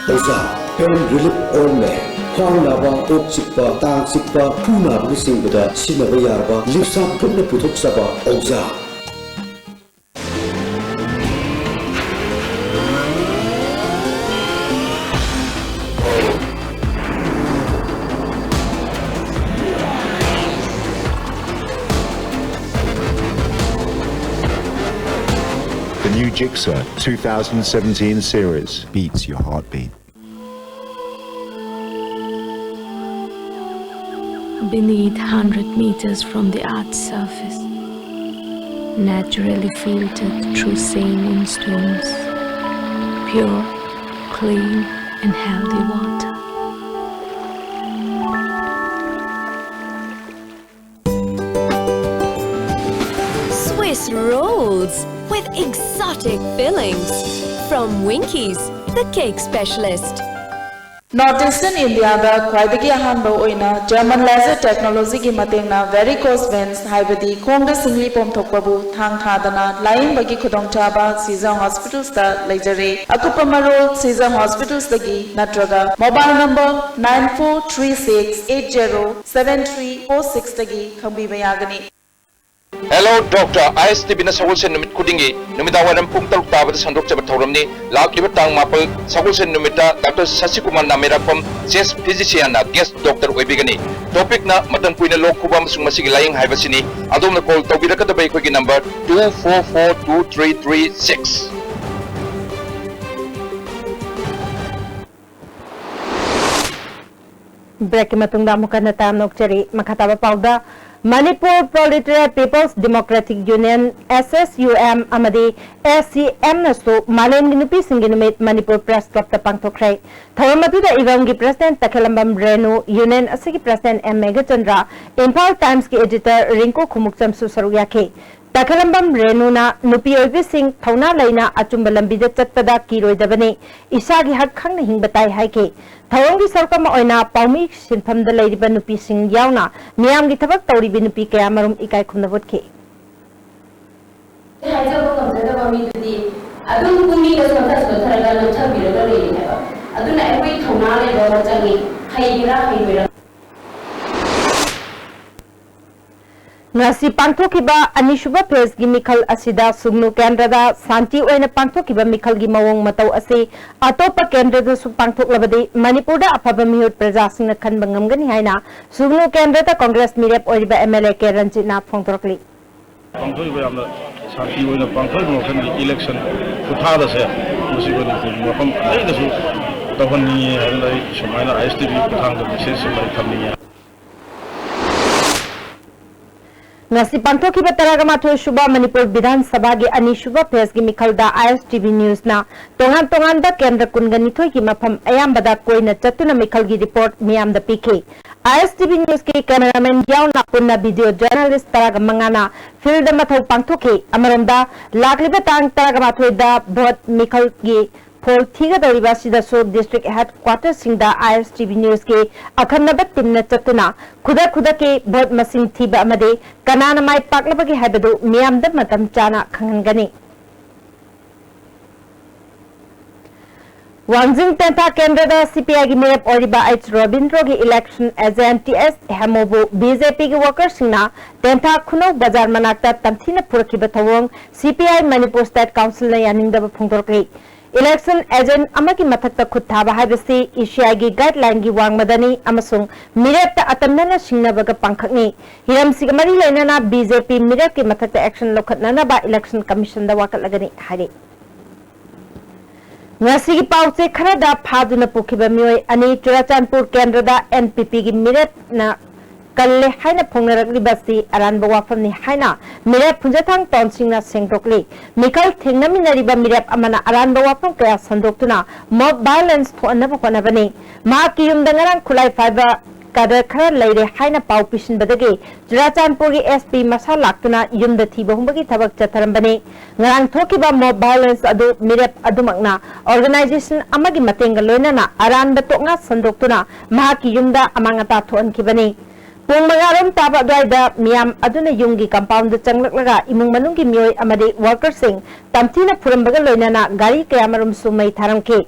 ꯑꯣꯖꯥ, ꯄꯦꯟ ꯔꯤꯂꯤꯐ ꯑꯣꯏꯜꯃꯦ꯫ ꯈ꯭ꯋꯥꯡ ꯅꯥꯕ, ꯀꯣꯛ ꯆꯤꯛꯄ, ꯇꯥꯡ ꯆꯤꯛꯄ, ꯈꯨ ꯅꯥꯕꯅꯆꯤꯡꯕꯗ ꯁꯤꯖꯤꯟꯅꯕ ꯌꯥꯔꯕ ꯂꯤꯞꯁꯥꯞ ꯒ꯭ꯔꯨꯞꯅ ꯄꯨꯊꯣꯛꯆꯕ ꯑꯣꯖꯥ꯫ The new Gixxer two thousand seventeen series beats your heartbeat. Beneath, hundred meters from the earth's surface, naturally filtered through saline streams, pure, clean, and healthy water. Swiss rolls with exotic fillings from Winkies, the cake specialist. North Eastern Indiaꯗ ꯈ꯭ꯋꯥꯏꯗꯒꯤ ꯑꯍꯥꯟꯕ ꯑꯣꯏꯅ German laser technologyꯒꯤ ꯃꯇꯦꯡꯅ varicose veins, ꯍꯥꯏꯕꯗꯤ ꯈꯣꯡꯗ ꯁꯤꯡꯂꯤ ꯄꯣꯝꯊꯣꯛꯄꯕꯨ ꯊꯥꯡ ꯊꯥꯗꯅ ꯂꯥꯌꯦꯡꯕꯒꯤ ꯈꯨꯗꯣꯡꯆꯥꯕ Season Hospitalsꯇ ꯂꯩꯖꯔꯦ꯫ ꯑꯀꯨꯞꯄ ꯃꯔꯣꯜ Season Hospitalsꯇꯒꯤ ꯅꯠꯇ꯭ꯔꯒ mobile number nine four three six eight zero seven three four sixꯇꯒꯤ ꯈꯪꯕꯤꯕ ꯌꯥꯒꯅꯤ꯫ Hello Doctor, ISTVꯅ ꯁꯒꯣꯜꯁꯦꯟ ꯅꯨꯃꯤꯠ ꯈꯨꯗꯤꯡꯒꯤ ꯅꯨꯃꯤꯗꯥꯡ ꯋꯥꯏꯔꯝ ꯄꯨꯡ ꯇꯔꯨꯛ ꯇꯥꯕꯗ ꯁꯟꯗꯣꯛꯆꯕ ꯊꯧꯔꯝꯅꯤ꯫ ꯂꯥꯛꯂꯤꯕ ꯇꯥꯡ ꯃꯥꯄꯜ ꯁꯒꯣꯜꯁꯦꯟ ꯅꯨꯃꯤꯠꯇ ꯗꯥꯛꯇꯔ ꯁꯁꯤꯀꯨꯃꯥꯔ ꯅꯥꯃꯦꯔꯥꯛꯄꯝ, ꯆꯤꯐ ꯐꯤꯖꯤꯁꯤꯌꯥꯟꯅ ꯒꯦꯁ ꯗꯣꯛꯇꯔ ꯑꯣꯏꯕꯤꯒꯅꯤ꯫ ꯇꯣꯄꯤꯛꯅ ꯃꯇꯝ ꯀꯨꯏꯅ ꯂꯣꯛ ꯈꯨꯕ ꯑꯃꯁꯨꯡ ꯃꯁꯤꯒꯤ ꯂꯥꯏꯌꯦꯡ ꯍꯥꯏꯕꯁꯤꯅꯤ꯫ ꯑꯗꯣꯝꯅ ꯀꯣꯜ ꯇꯧꯕꯤꯔꯛꯀꯗꯕ ꯑꯩꯈꯣꯏꯒꯤ number two four four two three three six꯫ ꯕ꯭ꯔꯦꯛꯀꯤ ꯃꯇꯨꯡꯗ ꯑꯃꯨꯛ ꯍꯟꯅ ꯇꯔꯥꯝꯅ ꯑꯣꯛꯆꯔꯤ꯫ ꯃꯈꯥ ꯇꯥꯕ ꯄꯥꯎꯗ, Manipur Proletariat People's Democratic Union, S S U M, ꯑꯃꯗꯤ S C M ꯅꯁꯨ ꯃꯥꯂꯦꯝꯒꯤ ꯅꯨꯄꯤꯁꯤꯡꯒꯤ ꯅꯨꯃꯤꯠ ꯃꯅꯤꯄꯨꯔ ꯄ꯭ꯔꯦꯁ ꯀ꯭ꯂꯕꯇ ꯄꯥꯡꯊꯣꯛꯈ꯭ꯔꯦ꯫ ꯊꯧꯔꯝ ꯑꯗꯨꯗ ꯏꯕꯝꯒꯤ ꯄ꯭ꯔꯦꯁꯤꯗꯦꯟꯠ ꯇꯈꯦꯂꯝꯕꯝ ꯔꯦꯅꯨ, ꯌꯨꯅꯤꯌꯟ ꯑꯁꯤꯒꯤ president M Meghachandra, Imphal ꯇꯥꯏꯝꯁꯀꯤ editor ꯔꯤꯡꯀꯨ ꯈꯨꯃꯨꯛꯆꯝꯁꯨ ꯁꯔꯨꯛ ꯌꯥꯈꯤ꯫ ꯇꯈꯦꯂꯝꯕꯝ ꯔꯦꯅꯨꯅ ꯅꯨꯄꯤ ꯑꯣꯏꯕꯤꯁꯤꯡ ꯊꯧꯅꯥ ꯂꯩꯅ ꯑꯆꯨꯝꯕ ꯂꯝꯕꯤꯗ ꯆꯠꯄꯗ ꯀꯤꯔꯣꯏꯗꯕꯅꯤ, ꯏꯁꯥꯒꯤ ꯍꯛ ꯈꯪꯅ ꯍꯤꯡꯕ ꯇꯥꯏ ꯍꯥꯏꯈꯤ꯫ ꯊꯧꯔꯝꯒꯤ ꯁꯔꯨꯛ ꯑꯃ ꯑꯣꯏꯅ ꯄꯥꯎꯃꯤ ꯁꯤꯟꯐꯝꯗ ꯂꯩꯔꯤꯕ ꯅꯨꯄꯤꯁꯤꯡ ꯌꯥꯎꯅ ꯃꯤꯌꯥꯝꯒꯤ ꯊꯕꯛ ꯇꯧꯔꯤꯕꯤ ꯅꯨꯄꯤ ꯀꯌꯥꯃꯔꯨꯝ ꯏꯀꯥꯏ ꯈꯨꯝꯅꯕ ꯎꯠꯈꯤ꯫ ꯍꯥꯏꯖꯕ ꯉꯝꯖꯗꯕ ꯃꯤꯗꯨꯗꯤ ꯑꯗꯨꯝ ꯄꯨꯛꯅꯤꯡꯗ ꯁꯣꯟꯊ ꯁꯣꯟꯊꯔꯒ ꯅꯝꯊꯕꯤꯔꯒ ꯂꯩꯔꯤꯅꯦꯕ꯫ ꯑꯗꯨꯅ ꯑꯩꯈꯣꯏ ꯊꯧꯅꯥ ꯂꯩꯕ ꯑꯃ ꯆꯪꯉꯤ, ꯍꯩꯒꯦꯔꯥ ꯍꯩꯔꯣꯏꯔꯥ꯫ ꯉꯁꯤ ꯄꯥꯡꯊꯣꯛꯈꯤꯕ ꯑꯅꯤꯁꯨꯕ ꯐꯦꯖꯒꯤ ꯃꯤꯈꯜ ꯑꯁꯤꯗ ꯁꯨꯒꯅꯨ ꯀꯦꯟꯗ꯭ꯔꯗ ꯁꯥꯟꯇꯤ ꯑꯣꯏꯅ ꯄꯥꯡꯊꯣꯛꯈꯤꯕ ꯃꯤꯈꯜꯒꯤ ꯃꯑꯣꯡ ꯃꯇꯧ ꯑꯁꯤ ꯑꯇꯣꯞꯄ ꯀꯦꯟꯗ꯭ꯔꯗꯁꯨ ꯄꯥꯡꯊꯣꯛꯂꯕꯗꯤ ꯃꯅꯤꯄꯨꯔꯗ ꯑꯐꯕ ꯃꯤꯍꯨꯠ ꯄ꯭ꯔꯖꯥꯁꯤꯡꯅ ꯈꯟꯕ ꯉꯝꯒꯅꯤ ꯍꯥꯏꯅ ꯁꯨꯒꯅꯨ ꯀꯦꯟꯗ꯭ꯔꯗ ꯀꯣꯡꯒ꯭ꯔꯦꯁ ꯃꯤꯔꯦꯞ ꯑꯣꯏꯔꯤꯕ ꯑꯦꯝ ꯑꯦꯜ ꯑꯦ ꯀꯦ ꯔꯟꯖꯤꯠꯅ ꯐꯣꯡꯗꯣꯔꯛꯂꯤ꯫ ꯄꯥꯡꯊꯣꯛꯏꯕ ꯌꯥꯝꯅ ꯁꯥꯟꯇꯤ ꯑꯣꯏꯅ ꯄꯥꯡꯊꯣꯛꯏꯕ ꯃꯈꯜꯒꯤ ꯏꯂꯦꯛꯁꯟ ꯈꯨꯊꯥꯗꯁꯦ ꯃꯁꯤ ꯃꯅꯤꯄꯨꯔꯒꯤ ꯃꯐꯝ ꯑꯇꯩꯗꯁꯨ ꯇꯧꯍꯟꯅꯤꯡꯉꯤ ꯍꯥꯏꯅ ꯑꯩ ꯁꯨꯃꯥꯏꯅ ꯑꯥꯏ ꯑꯦꯁ ꯇꯤ ꯚꯤ ꯈꯨꯠꯊꯥꯡꯗ ꯃꯦꯁꯦꯖ ꯑꯃ ꯑꯩ ꯊꯝꯅꯤꯡꯉꯤ꯫ ꯉꯁꯤ ꯄꯥꯡꯊꯣꯛꯈꯤꯕ ꯇꯔꯥꯒ ꯃꯥꯊꯣꯏ ꯁꯨꯕ ꯃꯅꯤꯄꯨꯔ ꯕꯤꯙꯥꯟ ꯁꯚꯥꯒꯤ ꯑꯅꯤꯁꯨꯕ ꯐꯦꯖꯒꯤ ꯃꯤꯈꯜꯗ ꯑꯥꯏ ꯑꯦꯁ ꯇꯤ ꯚꯤ ꯅ꯭ꯌꯨꯁꯅ ꯇꯣꯉꯥꯟ ꯇꯣꯉꯥꯟꯕ ꯀꯦꯟꯗ꯭ꯔ ꯀꯨꯟꯒ ꯅꯤꯊꯣꯏꯒꯤ ꯃꯐꯝ ꯑꯌꯥꯝꯕꯗ ꯀꯣꯏꯅ ꯆꯠꯇꯨꯅ ꯃꯤꯈꯜꯒꯤ ꯔꯤꯄꯣꯔꯠ ꯃꯤꯌꯥꯝꯗ ꯄꯤꯈꯤ꯫ ꯑꯥꯏ ꯑꯦꯁ ꯇꯤ ꯚꯤ ꯅ꯭ꯌꯨꯁꯀꯤ ꯀꯦꯃꯦꯔꯥꯃꯦꯟ ꯌꯥꯎꯅ ꯄꯨꯟꯅ ꯚꯤꯗꯤꯑꯣ ꯖꯔꯅꯦꯂꯤꯁ ꯇꯔꯥꯒ ꯃꯉꯥꯅ ꯐꯤꯜꯗ ꯃꯊꯧ ꯄꯥꯡꯊꯣꯛꯈꯤ꯫ ꯑꯃꯔꯣꯝꯗ, ꯂꯥꯛꯂꯤꯕ ꯇꯥꯡ ꯇꯔꯥꯒ ꯃꯥꯊꯣꯏꯗ ꯚꯣꯠ ꯃꯤꯈꯜꯒꯤ ꯐꯣꯜ ꯊꯤꯒꯗꯧꯔꯤꯕ ꯑꯁꯤꯗꯁꯨ ꯗꯤꯁꯇ꯭ꯔꯤꯛ ꯍꯦꯗꯀ꯭ꯋꯥꯇꯔꯁꯤꯡꯗ ꯑꯥꯏ ꯑꯦꯁ ꯇꯤ ꯚꯤ ꯅ꯭ꯌꯨꯁꯀꯤ ꯑꯈꯟꯅꯕ ꯇꯤꯝꯅ ꯆꯠꯇꯨꯅ ꯈꯨꯗꯛ ꯈꯨꯗꯛꯀꯤ ꯚꯣꯠ ꯃꯁꯤꯡ ꯊꯤꯕ ꯑꯃꯗꯤ ꯀꯅꯥꯅ ꯃꯥꯏ ꯄꯥꯛꯂꯕꯒꯦ ꯍꯥꯏꯕꯗꯨ ꯃꯤꯌꯥꯝꯗ ꯃꯇꯝ ꯆꯥꯅ ꯈꯪꯍꯟꯒꯅꯤ꯫ ꯋꯥꯡꯖꯤꯡ ꯇꯦꯟꯊꯥ ꯀꯦꯟꯗ꯭ꯔꯗ ꯁꯤ ꯄꯤ ꯑꯥꯏꯒꯤ ꯃꯤꯔꯦꯞ ꯑꯣꯏꯔꯤꯕ ꯑꯩꯆ ꯔꯣꯕꯤꯟꯗ꯭ꯔꯣꯒꯤ ꯏꯂꯦꯛꯁꯟ ꯑꯦꯖꯦꯟꯠ ꯇꯤ ꯑꯦꯁ ꯍꯦꯃꯣꯕꯨ ꯕꯤ ꯖꯦ ꯄꯤꯒꯤ ꯋꯥꯀꯔꯁꯤꯡꯅ ꯇꯦꯟꯊꯥ ꯈꯨꯅꯧ ꯕꯖꯥꯔ ꯃꯅꯥꯛꯇ ꯇꯝꯊꯤꯅ ꯐꯨꯔꯛꯈꯤꯕ ꯊꯧꯑꯣꯡ ꯁꯤ ꯄꯤ ꯑꯥꯏ ꯃꯅꯤꯄꯨꯔ ꯁ꯭ꯇꯦꯠ ꯀꯥꯎꯟꯁꯤꯜꯅ ꯌꯥꯅꯤꯡꯗꯕ ꯐꯣꯡꯗꯣꯔꯛꯂꯤ꯫ ꯏꯂꯦꯛꯁꯟ ꯑꯦꯖꯦꯟꯠ ꯑꯃꯒꯤ ꯃꯊꯛꯇ ꯈꯨꯠ ꯊꯥꯕ ꯍꯥꯏꯕꯁꯤ ꯏ ꯁꯤ ꯑꯥꯏꯒꯤ ꯒꯥꯏꯗꯂꯥꯏꯟꯒꯤ ꯋꯥꯡꯃꯗꯅꯤ ꯑꯃꯁꯨꯡ ꯃꯤꯔꯦꯞꯇ ꯑꯇꯝꯅꯅ ꯁꯤꯡꯅꯕꯒ ꯄꯥꯡꯈꯛꯅꯤ꯫ ꯍꯤꯔꯝꯁꯤꯒ ꯃꯔꯤ ꯂꯩꯅꯅ ꯕꯤ ꯖꯦ ꯄꯤ ꯃꯤꯔꯦꯞꯀꯤ ꯃꯊꯛꯇ ꯑꯦꯛꯁꯟ ꯂꯧꯈꯠꯅꯅꯕ ꯏꯂꯦꯛꯁꯟ ꯀꯃꯤꯁꯟꯗ ꯋꯥꯀꯠꯂꯒꯅꯤ ꯍꯥꯏꯔꯤ꯫ ꯉꯁꯤꯒꯤ ꯄꯥꯎꯆꯦ ꯈꯔꯗ ꯐꯥꯗꯨꯅ ꯄꯨꯈꯤꯕ ꯃꯤꯑꯣꯏ ꯑꯅꯤ ꯆꯨꯔꯥꯆꯥꯟꯄꯨꯔ ꯀꯦꯟꯗ꯭ꯔꯗ ꯑꯦꯟ ꯄꯤ ꯄꯤꯒꯤ ꯃꯤꯔꯦꯞꯅ ꯀꯜꯂꯦ ꯍꯥꯏꯅ ꯐꯣꯡꯅꯔꯛꯂꯤꯕꯁꯤ ꯑꯔꯥꯟꯕ ꯋꯥꯐꯝꯅꯤ ꯍꯥꯏꯅ ꯃꯤꯔꯦꯞ ꯐꯨꯟꯖꯊꯥꯡ ꯇꯣꯟꯁꯤꯡꯅ ꯁꯦꯡꯗꯣꯛꯂꯤ꯫ ꯃꯤꯈꯜ ꯊꯦꯡꯅꯃꯤꯟꯅꯔꯤꯕ ꯃꯤꯔꯦꯞ ꯑꯃꯅ ꯑꯔꯥꯟꯕ ꯋꯥꯐꯝ ꯀꯌꯥ ꯁꯟꯗꯣꯛꯇꯨꯅ ꯃꯣꯕ ꯚꯥꯏꯑꯣꯂꯦꯟꯁ ꯊꯣꯛꯍꯟꯅꯕ ꯍꯣꯠꯅꯕꯅꯤ꯫ ꯃꯍꯥꯛꯀꯤ ꯌꯨꯝꯗ ꯉꯔꯥꯡ ꯈꯨꯠꯂꯥꯏ ꯄꯥꯏꯕ ꯀꯥꯗꯔ ꯈꯔ ꯂꯩꯔꯦ ꯍꯥꯏꯅ ꯄꯥꯎ ꯄꯤꯁꯤꯟꯕꯗꯒꯤ ꯆꯨꯔꯥꯆꯥꯟꯄꯨꯔꯒꯤ ꯑꯦꯁ ꯄꯤ ꯃꯁꯥ ꯂꯥꯛꯇꯨꯅ ꯌꯨꯝꯗ ꯊꯤꯕ ꯍꯨꯝꯕꯒꯤ ꯊꯕꯛ ꯆꯠꯊꯔꯝꯕꯅꯤ꯫ ꯉꯔꯥꯡ ꯊꯣꯛꯈꯤꯕ ꯃꯣꯕ ꯚꯥꯏꯑꯣꯂꯦꯟꯁ ꯑꯗꯨ ꯃꯤꯔꯦꯞ ꯑꯗꯨꯃꯛꯅ ꯑꯣꯔꯒꯅꯥꯏꯖꯦꯁꯟ ꯑꯃꯒꯤ ꯃꯇꯦꯡꯒ ꯂꯣꯏꯅꯅ ꯑꯔꯥꯟꯕ ꯇꯣꯛꯉꯥ ꯁꯟꯗꯣꯛꯇꯨꯅ ꯃꯍꯥꯛꯀꯤ ꯌꯨꯝꯗ ꯑꯃꯥꯡ ꯑꯇꯥ ꯊꯣꯛꯍꯟꯈꯤꯕꯅꯤ꯫ ꯄꯨꯡ ꯃꯉꯥ ꯔꯣꯝ ꯇꯥꯕ ꯑꯗꯨꯋꯥꯏꯗ ꯃꯤꯌꯥꯝ ꯑꯗꯨꯅ ꯌꯨꯝꯒꯤ ꯀꯝꯄꯥꯎꯟꯗ ꯆꯪꯂꯛꯂꯒ ꯏꯃꯨꯡ ꯃꯅꯨꯡꯒꯤ ꯃꯤꯑꯣꯏ ꯑꯃꯗꯤ ꯋꯥꯔꯀꯔꯁꯤꯡ ꯇꯝꯊꯤꯅ ꯐꯨꯔꯝꯕꯒ ꯂꯣꯏꯅꯅ ꯒꯥꯔꯤ ꯀꯌꯥꯃꯔꯨꯝꯁꯨ ꯃꯩ ꯊꯥꯔꯝꯈꯤ꯫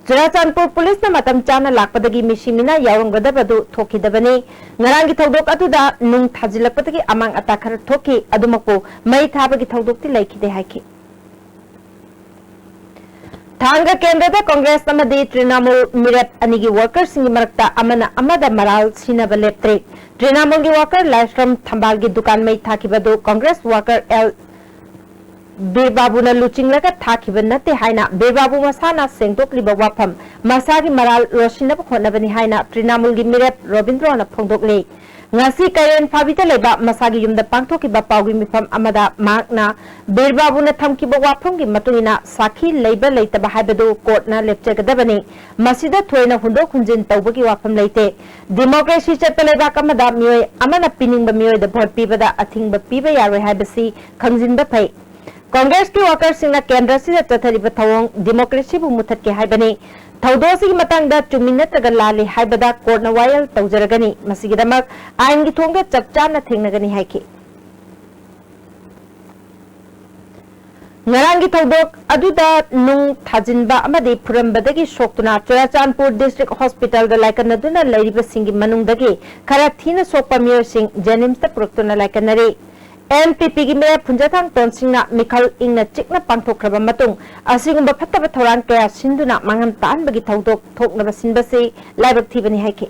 ꯆꯨꯔꯥꯆꯥꯟꯄꯨꯔ ꯄꯨꯂꯤꯁꯅ ꯃꯇꯝ ꯆꯥꯅ ꯂꯥꯛꯄꯗꯒꯤ ꯃꯤꯁꯤ ꯃꯤꯅꯥ ꯌꯥꯎꯔꯝꯒꯗꯕꯗꯨ ꯊꯣꯛꯈꯤꯗꯕꯅꯤ꯫ ꯉꯔꯥꯡꯒꯤ ꯊꯧꯗꯣꯛ ꯑꯗꯨꯗ ꯅꯨꯡ ꯊꯥꯖꯤꯜꯂꯛꯄꯗꯒꯤ ꯑꯃꯥꯡ ꯑꯇꯥ ꯈꯔ ꯊꯣꯛꯈꯤ꯫ ꯑꯗꯨꯃꯛꯄꯨ ꯃꯩ ꯊꯥꯕꯒꯤ ꯊꯧꯗꯣꯛꯇꯤ ꯂꯩꯈꯤꯗꯦ ꯍꯥꯏꯈꯤ꯫ ꯊꯥꯡꯒ ꯀꯦꯟꯗ꯭ꯔꯗ ꯀꯣꯡꯒ꯭ꯔꯦꯁ ꯑꯃꯗꯤ ꯇ꯭ꯔꯤꯅꯥꯃꯨꯜ ꯃꯤꯔꯦꯞ ꯑꯅꯤꯒꯤ ꯋꯥꯔꯀꯔꯁꯤꯡꯒꯤ ꯃꯔꯛꯇ ꯑꯃꯅ ꯑꯃꯗ ꯃꯔꯥꯜ ꯁꯤꯅꯕ ꯂꯦꯞꯇ꯭ꯔꯤ꯫ ꯇ꯭ꯔꯤꯅꯥꯃꯨꯜꯒꯤ ꯋꯥꯔꯀꯔ ꯂꯥꯏꯁ꯭ꯔꯝ ꯊꯝꯕꯥꯜꯒꯤ ꯗꯨꯀꯥꯟ ꯃꯩ ꯊꯥꯈꯤꯕ ꯑꯗꯨ ꯀꯣꯡꯒ꯭ꯔꯦꯁ ꯋꯥꯔꯀꯔ ꯑꯦꯜ ꯕꯤꯔꯕꯥꯕꯨꯅ ꯂꯨꯆꯤꯡꯂꯒ ꯊꯥꯈꯤꯕ ꯅꯠꯇꯦ ꯍꯥꯏꯅ ꯕꯤꯔꯕꯥꯕꯨ ꯃꯁꯥꯅ ꯁꯦꯡꯗꯣꯛꯂꯤꯕ ꯋꯥꯐꯝ ꯃꯁꯥꯒꯤ ꯃꯔꯥꯜ ꯂꯣꯠꯁꯤꯟꯅꯕ ꯍꯣꯠꯅꯕꯅꯤ ꯍꯥꯏꯅ ꯇ꯭ꯔꯤꯅꯥꯃꯨꯜꯒꯤ ꯃꯤꯔꯦꯞ ꯔꯣꯕꯤꯟꯗ꯭ꯔꯣꯅ ꯐꯣꯡꯗꯣꯛꯂꯤ꯫ ꯉꯁꯤ ꯀꯩꯔꯦꯟ ꯐꯥꯕꯤꯗ ꯂꯩꯕ ꯃꯁꯥꯒꯤ ꯌꯨꯝꯗ ꯄꯥꯡꯊꯣꯛꯈꯤꯕ ꯄꯥꯎꯒꯤ ꯃꯤꯐꯝ ꯑꯃꯗ ꯃꯍꯥꯛꯅ ꯕꯤꯔꯕꯥꯕꯨꯅ ꯊꯝꯈꯤꯕ ꯋꯥꯐꯝꯒꯤ ꯃꯇꯨꯡ ꯏꯟꯅ ꯁꯥꯈꯤ ꯂꯩꯕ ꯂꯩꯇꯕ ꯍꯥꯏꯕꯗꯨ ꯀꯣꯔꯠꯅ ꯂꯦꯞꯆꯒꯗꯕꯅꯤ꯫ ꯃꯁꯤꯗ ꯊꯣꯏꯅ ꯍꯨꯟꯗꯣꯛ ꯍꯨꯟꯖꯤꯟ ꯇꯧꯕꯒꯤ ꯋꯥꯐꯝ ꯂꯩꯇꯦ꯫ ꯗꯤꯃꯣꯀ꯭ꯔꯦꯁꯤ ꯆꯠꯄ ꯂꯩꯕꯥꯛ ꯑꯃꯗ ꯃꯤꯑꯣꯏ ꯑꯃꯅ ꯄꯤꯅꯤꯡꯕ ꯃꯤꯑꯣꯏꯗ ꯚꯣꯠ ꯄꯤꯕꯗ ꯑꯊꯤꯡꯕ ꯄꯤꯕ ꯌꯥꯔꯣꯏ ꯍꯥꯏꯕꯁꯤ ꯈꯪꯖꯤꯟꯕ ꯐꯩ꯫ ꯀꯣꯡꯒ꯭ꯔꯦꯁꯀꯤ ꯋꯥꯀꯔꯁꯤꯡꯅ ꯀꯦꯟꯗ꯭ꯔꯁꯤꯗ ꯆꯠꯊꯔꯤꯕ ꯊꯧꯑꯣꯡ ꯗꯤꯃꯣꯀ꯭ꯔꯦꯁꯤꯕꯨ ꯃꯨꯊꯠꯀꯦ ꯍꯥꯏꯕꯅꯤ꯫ ꯊꯧꯗꯣꯛ ꯑꯁꯤꯒꯤ ꯃꯇꯥꯡꯗ ꯆꯨꯝꯃꯤ ꯅꯠꯇ꯭ꯔꯒ ꯂꯥꯜꯂꯤ ꯍꯥꯏꯕꯗ ꯀꯣꯔꯠꯅ ꯋꯥꯌꯦꯜ ꯇꯧꯖꯔꯒꯅꯤ꯫ ꯃꯁꯤꯒꯤꯗꯃꯛ ꯑꯥꯏꯟꯒꯤ ꯊꯣꯡꯗ ꯆꯞ ꯆꯥꯅ ꯊꯦꯡꯅꯒꯅꯤ ꯍꯥꯏꯈꯤ꯫ ꯉꯔꯥꯡꯒꯤ ꯊꯧꯗꯣꯛ ꯑꯗꯨꯗ ꯅꯨꯡ ꯊꯥꯖꯤꯟꯕ ꯑꯃꯗꯤ ꯐꯨꯔꯝꯕꯗꯒꯤ ꯁꯣꯛꯇꯨꯅ ꯆꯨꯔꯥꯆꯥꯟꯄꯨꯔ ꯗꯤꯁꯇ꯭ꯔꯤꯛ ꯍꯣꯁꯄꯤꯇꯥꯜꯗ ꯂꯥꯏꯀꯠꯅꯗꯨꯅ ꯂꯩꯔꯤꯕꯁꯤꯡꯒꯤ ꯃꯅꯨꯡꯗꯒꯤ ꯈꯔ ꯊꯤꯅ ꯁꯣꯛꯄ ꯃꯤꯑꯣꯏꯁꯤꯡ ꯖꯦꯅꯤꯝꯁꯇ ꯄꯨꯔꯛꯇꯨꯅ ꯂꯥꯏꯀꯠꯅꯔꯤ꯫ ꯑꯦꯟ ꯄꯤ ꯄꯤꯒꯤ ꯃꯦꯌꯔ ꯐꯨꯟꯖꯊꯥꯡ ꯇꯣꯟꯁꯤꯡꯅ ꯃꯤꯈꯜ ꯏꯪꯅ ꯆꯤꯛꯅ ꯄꯥꯡꯊꯣꯛꯈ꯭ꯔꯕ ꯃꯇꯨꯡ ꯑꯁꯤꯒꯨꯝꯕ ꯐꯠꯇꯕ ꯊꯧꯔꯥꯡ ꯀꯌꯥ ꯁꯤꯟꯗꯨꯅ ꯃꯥꯡꯍꯟ ꯇꯥꯍꯟꯕꯒꯤ ꯊꯧꯗꯣꯛ ꯊꯣꯛꯅꯕ ꯁꯤꯟꯕꯁꯤ ꯂꯥꯏꯕꯛ ꯊꯤꯕꯅꯤ ꯍꯥꯏꯈꯤ꯫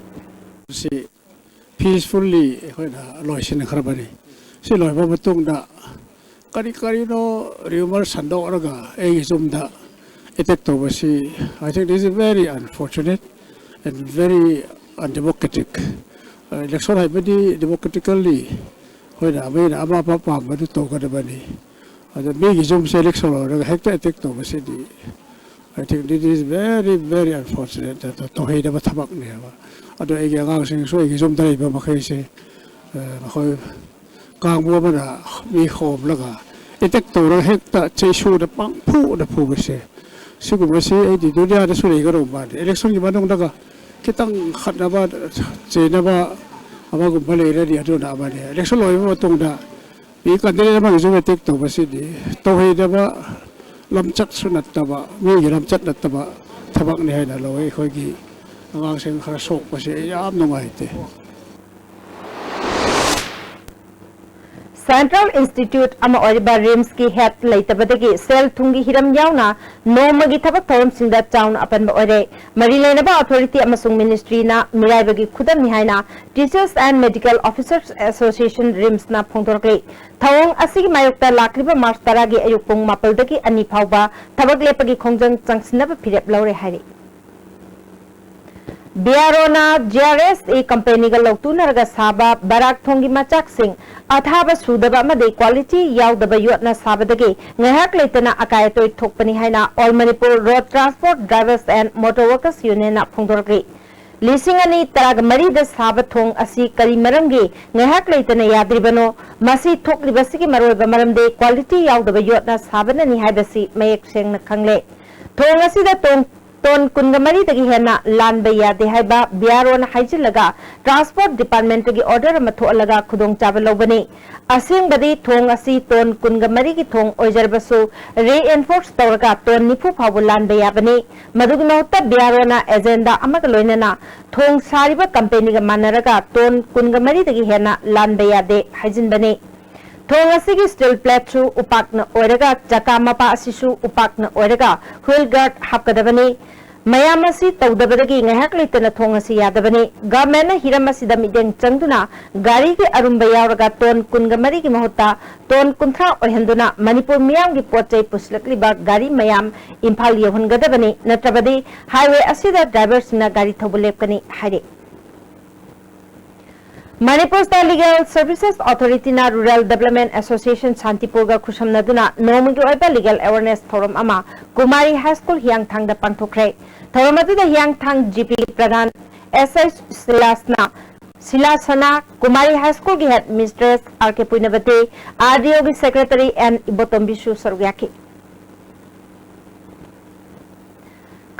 ꯁꯤ ꯄꯤꯁꯐꯨꯜꯂꯤ ꯑꯩꯈꯣꯏꯅ ꯂꯣꯏꯁꯤꯟꯈ꯭ꯔꯕꯅꯤ꯫ ꯁꯤ ꯂꯣꯏꯕ ꯃꯇꯨꯡꯗ ꯀꯔꯤ ꯀꯔꯤꯅꯣ ꯔꯤꯌꯨꯃꯔ ꯁꯟꯗꯣꯛꯂꯒ ꯑꯩꯒꯤ ꯌꯨꯝꯗ ꯑꯦꯇꯦꯛ ꯇꯧꯕꯁꯤ, I think this is very unfortunate and very undemocratic. Election ꯍꯥꯏꯕꯗꯤ ꯗꯦꯃꯣꯀ꯭ꯔꯦꯇꯤꯀꯦꯜꯂꯤ ꯑꯩꯈꯣꯏꯅ ꯑꯃꯅ ꯑꯃ ꯑꯃ ꯄꯥꯝꯕꯗꯨ ꯇꯧꯒꯗꯕꯅꯤ꯫ ꯑꯗꯣ ꯃꯤꯒꯤ ꯌꯨꯝꯁꯦ ꯏꯂꯦꯛꯁꯟ ꯂꯣꯏꯔꯒ ꯍꯦꯛꯇ attack ꯇꯧꯕꯁꯤꯗꯤ, I think this is very very unfortunate. ꯑꯗꯣ ꯇꯧꯍꯩꯗꯕ ꯊꯕꯛꯅꯦꯕ꯫ ꯑꯗꯣ ꯑꯩꯒꯤ ꯑꯉꯥꯡꯁꯤꯡꯁꯨ ꯑꯩꯒꯤ ꯌꯨꯝꯗ ꯂꯩꯕ ꯃꯈꯩꯁꯦ, ꯑ, ꯃꯈꯣꯏ ꯀꯥꯡꯕꯨ ꯑꯃꯅ ꯃꯤ ꯈꯣꯝꯂꯒ ꯑꯦꯇꯦꯛ ꯇꯧꯔꯒ ꯍꯦꯛꯇ ꯆꯩꯁꯨꯅ ꯄꯪꯐꯨꯗ ꯐꯨꯕꯁꯦ, ꯁꯤꯒꯨꯝꯕꯁꯤ ꯑꯩꯗꯤ ꯗꯨꯅꯤꯌꯥꯗꯁꯨ ꯂꯩꯒꯗꯧꯕ ꯃꯥꯟꯗꯦ꯫ ꯏꯂꯦꯛꯁꯟꯒꯤ ꯃꯅꯨꯡꯗꯒ ꯈꯤꯇꯪ ꯈꯠꯅꯕ ꯆꯩꯅꯕ ꯑꯃꯒꯨꯝꯕ ꯂꯩꯔꯗꯤ ꯑꯗꯨꯅ ꯑꯃꯅꯤ꯫ ꯏꯂꯦꯛꯁꯟ ꯂꯣꯏꯔꯕ ꯃꯇꯨꯡꯗ ꯃꯤ ꯀꯦꯟꯗꯤꯗꯦꯠ ꯑꯃꯒꯤꯁꯨ ꯑꯦꯇꯦꯛ ꯇꯧꯕꯁꯤꯗꯤ ꯇꯧꯍꯩꯗꯕ ꯂꯝꯆꯠꯁꯨ ꯅꯠꯇꯕ, ꯃꯤꯒꯤ ꯂꯝꯆꯠ ꯅꯠꯇꯕ ꯊꯕꯛꯅꯤ ꯍꯥꯏꯅ ꯂꯧꯋꯤ꯫ ꯑꯩꯈꯣꯏꯒꯤ ꯑꯉꯥꯡꯁꯤꯡ ꯈꯔ ꯁꯣꯛꯄꯁꯦ ꯑꯩ ꯌꯥꯝ ꯅꯨꯡꯉꯥꯏꯇꯦ꯫ ꯁꯦꯟꯇ꯭ꯔꯦꯜ ꯏꯟꯁꯇꯤꯇ꯭ꯌꯨꯠ ꯑꯃ ꯑꯣꯏꯔꯤꯕ ꯔꯤꯝꯁꯀꯤ ꯍꯦꯠ ꯂꯩꯇꯕꯗꯒꯤ ꯁꯦꯜ ꯊꯨꯝꯒꯤ ꯍꯤꯔꯝ ꯌꯥꯎꯅ ꯅꯣꯡꯃꯒꯤ ꯊꯕꯛ ꯊꯧꯔꯝꯁꯤꯡꯗ ꯆꯥꯎꯅ ꯑꯄꯟꯕ ꯑꯣꯏꯔꯦ꯫ ꯃꯔꯤ ꯂꯩꯅꯕ ꯑꯣꯊꯣꯔꯤꯇꯤ ꯑꯃꯁꯨꯡ ꯃꯤꯅꯤꯁꯇ꯭ꯔꯤꯅ ꯃꯤꯔꯥꯏꯕꯒꯤ ꯈꯨꯗꯝꯅꯤ ꯍꯥꯏꯅ Teachers and Medical Officers Association, ꯔꯤꯝꯁꯅ ꯐꯣꯡꯗꯣꯔꯛꯂꯤ꯫ ꯊꯧꯑꯣꯡ ꯑꯁꯤꯒꯤ ꯃꯥꯌꯣꯛꯇ ꯂꯥꯛꯂꯤꯕ ꯃꯥꯔꯆ ꯇꯔꯥꯒꯤ ꯑꯌꯨꯛ ꯄꯨꯡ ꯃꯥꯄꯜꯗꯒꯤ ꯑꯅꯤ ꯐꯥꯎꯕ ꯊꯕꯛ ꯂꯦꯞꯄꯒꯤ ꯈꯣꯡꯖꯪ ꯆꯪꯁꯤꯟꯅꯕ ꯐꯤꯔꯦꯞ ꯂꯧꯔꯦ ꯍꯥꯏꯔꯤ꯫ ꯕꯤ ꯑꯥꯔ ꯑꯣꯅ ꯖꯤ ꯑꯥꯔ ꯑꯦꯁ ꯑꯦ ꯀꯝꯄꯦꯅꯤꯒ ꯂꯧꯇꯨꯅꯔꯒ ꯁꯥꯕ ꯕꯔꯥꯛ ꯊꯣꯡꯒꯤ ꯃꯆꯥꯛꯁꯤꯡ ꯑꯊꯥꯕ ꯁꯨꯗꯕ ꯑꯃꯗꯤ ꯀ꯭ꯋꯥꯂꯤꯇꯤ ꯌꯥꯎꯗꯕ ꯌꯣꯠꯅ ꯁꯥꯕꯗꯒꯤ ꯉꯥꯏꯍꯥꯛ ꯂꯩꯇꯅ ꯑꯀꯥꯏ ꯑꯇꯣꯏ ꯊꯣꯛꯄꯅꯤ ꯍꯥꯏꯅ All Manipur Road Transport Drivers and Motor Workers Unionꯅ ꯐꯣꯡꯗꯣꯔꯛꯂꯤ꯫ ꯂꯤꯁꯤꯡ ꯑꯅꯤ ꯇꯔꯥꯃꯔꯤꯗ ꯁꯥꯕ ꯊꯣꯡ ꯑꯁꯤ ꯀꯔꯤ ꯃꯔꯝꯒꯤ ꯉꯥꯏꯍꯥꯛ ꯂꯩꯇꯅ ꯌꯥꯗ꯭ꯔꯤꯕꯅꯣ? ꯃꯁꯤ ꯊꯣꯛꯂꯤꯕꯁꯤꯒꯤ ꯃꯔꯨꯑꯣꯏꯕ ꯃꯔꯝꯗꯤ ꯀ꯭ꯋꯥꯂꯤꯇꯤ ꯌꯥꯎꯗꯕ ꯌꯣꯠꯅ ꯁꯥꯕꯅꯅꯤ ꯍꯥꯏꯕꯁꯤ ꯃꯌꯦꯛ ꯁꯦꯡꯅ ꯈꯪꯂꯦ꯫ ꯊꯣꯡ ꯑꯁꯤꯗ ꯇꯣꯡ ꯇꯣꯟ ꯀꯨꯟꯒ ꯃꯔꯤꯗꯒꯤ ꯍꯦꯟꯅ ꯂꯥꯟꯕ ꯌꯥꯗꯦ ꯍꯥꯏꯕ B R O ꯅ ꯍꯥꯏꯖꯤꯜꯂꯒ Transport Department ꯇꯒꯤ order ꯑꯃ ꯊꯣꯛꯍꯜꯂꯒ ꯈꯨꯗꯣꯡꯆꯥꯕ ꯂꯧꯕꯅꯤ꯫ ꯑꯁꯦꯡꯕꯗꯤ ꯊꯣꯡ ꯑꯁꯤ ꯇꯣꯟ ꯀꯨꯟꯒ ꯃꯔꯤꯒꯤ ꯊꯣꯡ ꯑꯣꯏꯖꯔꯕꯁꯨ reinforce ꯇꯧꯔꯒ ꯇꯣꯟ ꯅꯤꯐꯨ ꯐꯥꯎꯕ ꯂꯥꯟꯕ ꯌꯥꯕꯅꯤ꯫ ꯃꯗꯨꯒꯤ ꯃꯍꯨꯠꯇ B R O ꯅ agenda ꯑꯃꯒ ꯂꯣꯏꯅꯅ ꯊꯣꯡ ꯁꯥꯔꯤꯕ company ꯒ ꯃꯥꯟꯅꯔꯒ ꯇꯣꯟ ꯀꯨꯟꯒ ꯃꯔꯤꯗꯒꯤ ꯍꯦꯟꯅ ꯂꯥꯟꯕ ꯌꯥꯗꯦ ꯍꯥꯏꯖꯤꯟꯕꯅꯤ꯫ ꯊꯣꯡ ꯑꯁꯤꯒꯤ steel plate ꯁꯨ ꯎꯄꯥꯛꯅ ꯑꯣꯏꯔꯒ ꯆꯀꯥ ꯃꯄꯥ ꯑꯁꯤꯁꯨ ꯎꯄꯥꯛꯅ ꯑꯣꯏꯔꯒ wheel guard ꯍꯥꯞꯀꯗꯕꯅꯤ꯫ ꯃꯌꯥꯝ ꯑꯁꯤ ꯇꯧꯗꯕꯗꯒꯤ ꯉꯥꯏꯍꯥꯛ ꯂꯩꯇꯅ ꯊꯣꯡ ꯑꯁꯤ ꯌꯥꯗꯕꯅꯤ꯫ Government ꯅ ꯍꯤꯔꯝ ꯑꯁꯤꯗ ꯃꯤꯠꯌꯦꯡ ꯆꯪꯗꯨꯅ ꯒꯥꯔꯤꯒꯤ ꯑꯔꯨꯝꯕ ꯌꯥꯎꯔꯒ ꯇꯣꯟ ꯀꯨꯟꯒ ꯃꯔꯤꯒꯤ ꯃꯍꯨꯠꯇ ꯇꯣꯟ ꯀꯨꯟꯊ꯭ꯔꯥ ꯑꯣꯏꯍꯟꯗꯨꯅ ꯃꯅꯤꯄꯨꯔ ꯃꯤꯌꯥꯝꯒꯤ ꯄꯣꯠ ꯆꯩ ꯄꯨꯁꯤꯜꯂꯛꯂꯤꯕ ꯒꯥꯔꯤ ꯃꯌꯥꯝ ꯏꯝꯐꯥꯜ ꯌꯧꯍꯟꯒꯗꯕꯅꯤ, ꯅꯠꯇ꯭ꯔꯕꯗꯤ highway ꯑꯁꯤꯗ driver ꯁꯤꯡꯅ ꯒꯥꯔꯤ ꯊꯧꯕ ꯂꯦꯞꯀꯅꯤ ꯍꯥꯏꯔꯤ꯫ Manipur State Legal Services Authority ꯅ Rural Development Association ꯁꯥꯟꯇꯤꯄꯨꯔꯒ ꯈꯨꯠꯁꯝꯅꯗꯨꯅ ꯅꯣꯡꯃꯒꯤ ꯑꯣꯏꯕ legal awareness ꯊꯧꯔꯝ ꯑꯃ ꯀꯨꯃꯥꯔꯤ High School ꯍꯤꯌꯥꯡꯊꯥꯡꯗ ꯄꯥꯡꯊꯣꯛꯈ꯭ꯔꯦ꯫ ꯊꯧꯔꯝ ꯑꯗꯨꯗ ꯍꯤꯌꯥꯡꯊꯥꯡ G P ꯒꯤ ꯄ꯭ꯔꯙꯥꯟ S I ꯁꯤꯂꯥꯁꯅ, ꯁꯤꯂꯥꯁꯅꯥ, Kumari High School ꯒꯤ head mistress R K ꯄꯨꯏꯅꯕꯇꯤ, R D O ꯒꯤ secretary N ꯏꯕꯣꯇꯣꯝꯕꯤꯁꯨ ꯁꯔꯨꯛ ꯌꯥꯈꯤ꯫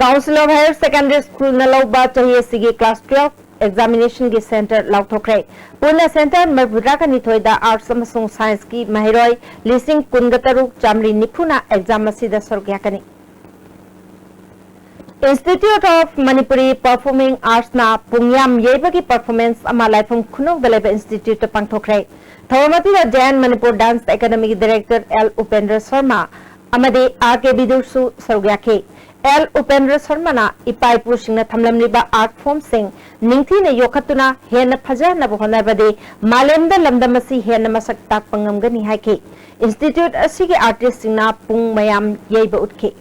Council of Higher Secondary School ꯅ ꯂꯧꯕ ꯆꯍꯤ ꯑꯁꯤꯒꯤ class twelve examination ꯒꯤ center ꯂꯥꯎꯊꯣꯛꯈ꯭ꯔꯦ꯫ ꯄꯨꯟꯅ center ꯃꯔꯤꯐꯨꯇꯔꯥꯒ ꯅꯤꯊꯣꯏꯗ Arts ꯑꯃꯁꯨꯡ Science ꯀꯤ ꯃꯍꯩꯔꯣꯏ ꯂꯤꯁꯤꯡ ꯀꯨꯟꯒ ꯇꯔꯨꯛ ꯆꯥꯃꯔꯤ ꯅꯤꯐꯨꯅ exam ꯑꯁꯤꯗ ꯁꯔꯨꯛ ꯌꯥꯀꯅꯤ꯫ Institute of Manipuri Performing Arts ꯅ ꯄꯨꯡꯌꯥꯝ ꯌꯩꯕꯒꯤ performance ꯑꯃ ꯂꯥꯏꯐꯝ ꯈꯨꯅꯧꯗ ꯂꯩꯕ institute ꯇ ꯄꯥꯡꯊꯣꯛꯈ꯭ꯔꯦ꯫ ꯊꯧꯔꯝ ꯑꯗꯨꯗ J N Manipur Dance Academy ꯒꯤ director L ꯎꯄꯦꯟꯗ꯭ꯔ ꯁꯔꯃ ꯑꯃꯗꯤ R K ꯕꯤꯗꯨꯔꯁꯨ ꯁꯔꯨꯛ ꯌꯥꯈꯤ꯫ L ꯎꯄꯦꯟꯗ꯭ꯔ ꯁꯔꯃꯅ ꯏꯄꯥ ꯏꯄꯨꯁꯤꯡꯅ ꯊꯝꯂꯝꯂꯤꯕ art form ꯁꯤꯡ ꯅꯤꯡꯊꯤꯅ ꯌꯣꯛꯈꯠꯇꯨꯅ ꯍꯦꯟꯅ ꯐꯖꯍꯟꯅꯕ ꯍꯣꯠꯅꯔꯕꯗꯤ ꯃꯥꯂꯦꯝꯗ ꯂꯝꯗꯝ ꯑꯁꯤ ꯍꯦꯟꯅ ꯃꯁꯛ ꯇꯥꯛꯄ ꯉꯝꯒꯅꯤ ꯍꯥꯏꯈꯤ꯫ Institute ꯑꯁꯤꯒꯤ artist ꯁꯤꯡꯅ ꯄꯨꯡ ꯃꯌꯥꯝ ꯌꯩꯕ ꯎꯠꯈꯤ꯫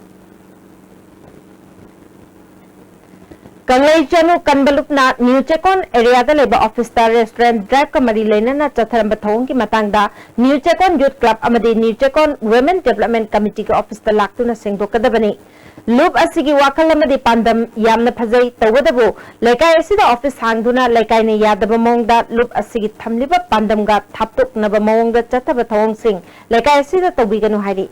ꯀꯪꯂꯩ ꯆꯅꯨ ꯀꯟꯕ ꯂꯨꯞꯅ ꯅ꯭ꯌꯨ ꯆꯦꯀꯣꯟ area ꯗ ꯂꯩꯕ office ꯇ restaurant drive ꯀ ꯃꯔꯤ ꯂꯩꯅꯅ ꯆꯠꯊꯔꯝꯕ ꯊꯧꯑꯣꯡꯒꯤ ꯃꯇꯥꯡꯗ ꯅ꯭ꯌꯨ ꯆꯦꯀꯣꯟ Youth Club ꯑꯃꯗꯤ ꯅ꯭ꯌꯨ ꯆꯦꯀꯣꯟ Women Development Committee ꯒꯤ office ꯇ ꯂꯥꯛꯇꯨꯅ ꯁꯦꯡꯗꯣꯛꯀꯗꯕꯅꯤ꯫ ꯂꯨꯞ ꯑꯁꯤꯒꯤ ꯋꯥꯈꯜ ꯑꯃꯗꯤ ꯄꯥꯟꯗꯝ ꯌꯥꯝꯅ ꯐꯖꯩ, ꯇꯧꯕꯇꯕꯨ ꯂꯩꯀꯥꯏ ꯑꯁꯤꯗ office ꯍꯥꯡꯗꯨꯅ ꯂꯩꯀꯥꯏꯅ ꯌꯥꯗꯕ ꯃꯑꯣꯡꯗ ꯂꯨꯞ ꯑꯁꯤꯒꯤ ꯊꯝꯂꯤꯕ ꯄꯥꯟꯗꯝꯒ ꯊꯥꯞꯇꯣꯛꯅꯕ ꯃꯑꯣꯡꯗ ꯆꯠꯊꯕ ꯊꯧꯑꯣꯡꯁꯤꯡ ꯂꯩꯀꯥꯏ ꯑꯁꯤꯗ ꯇꯧꯕꯤꯒꯅꯨ ꯍꯥꯏꯔꯤ꯫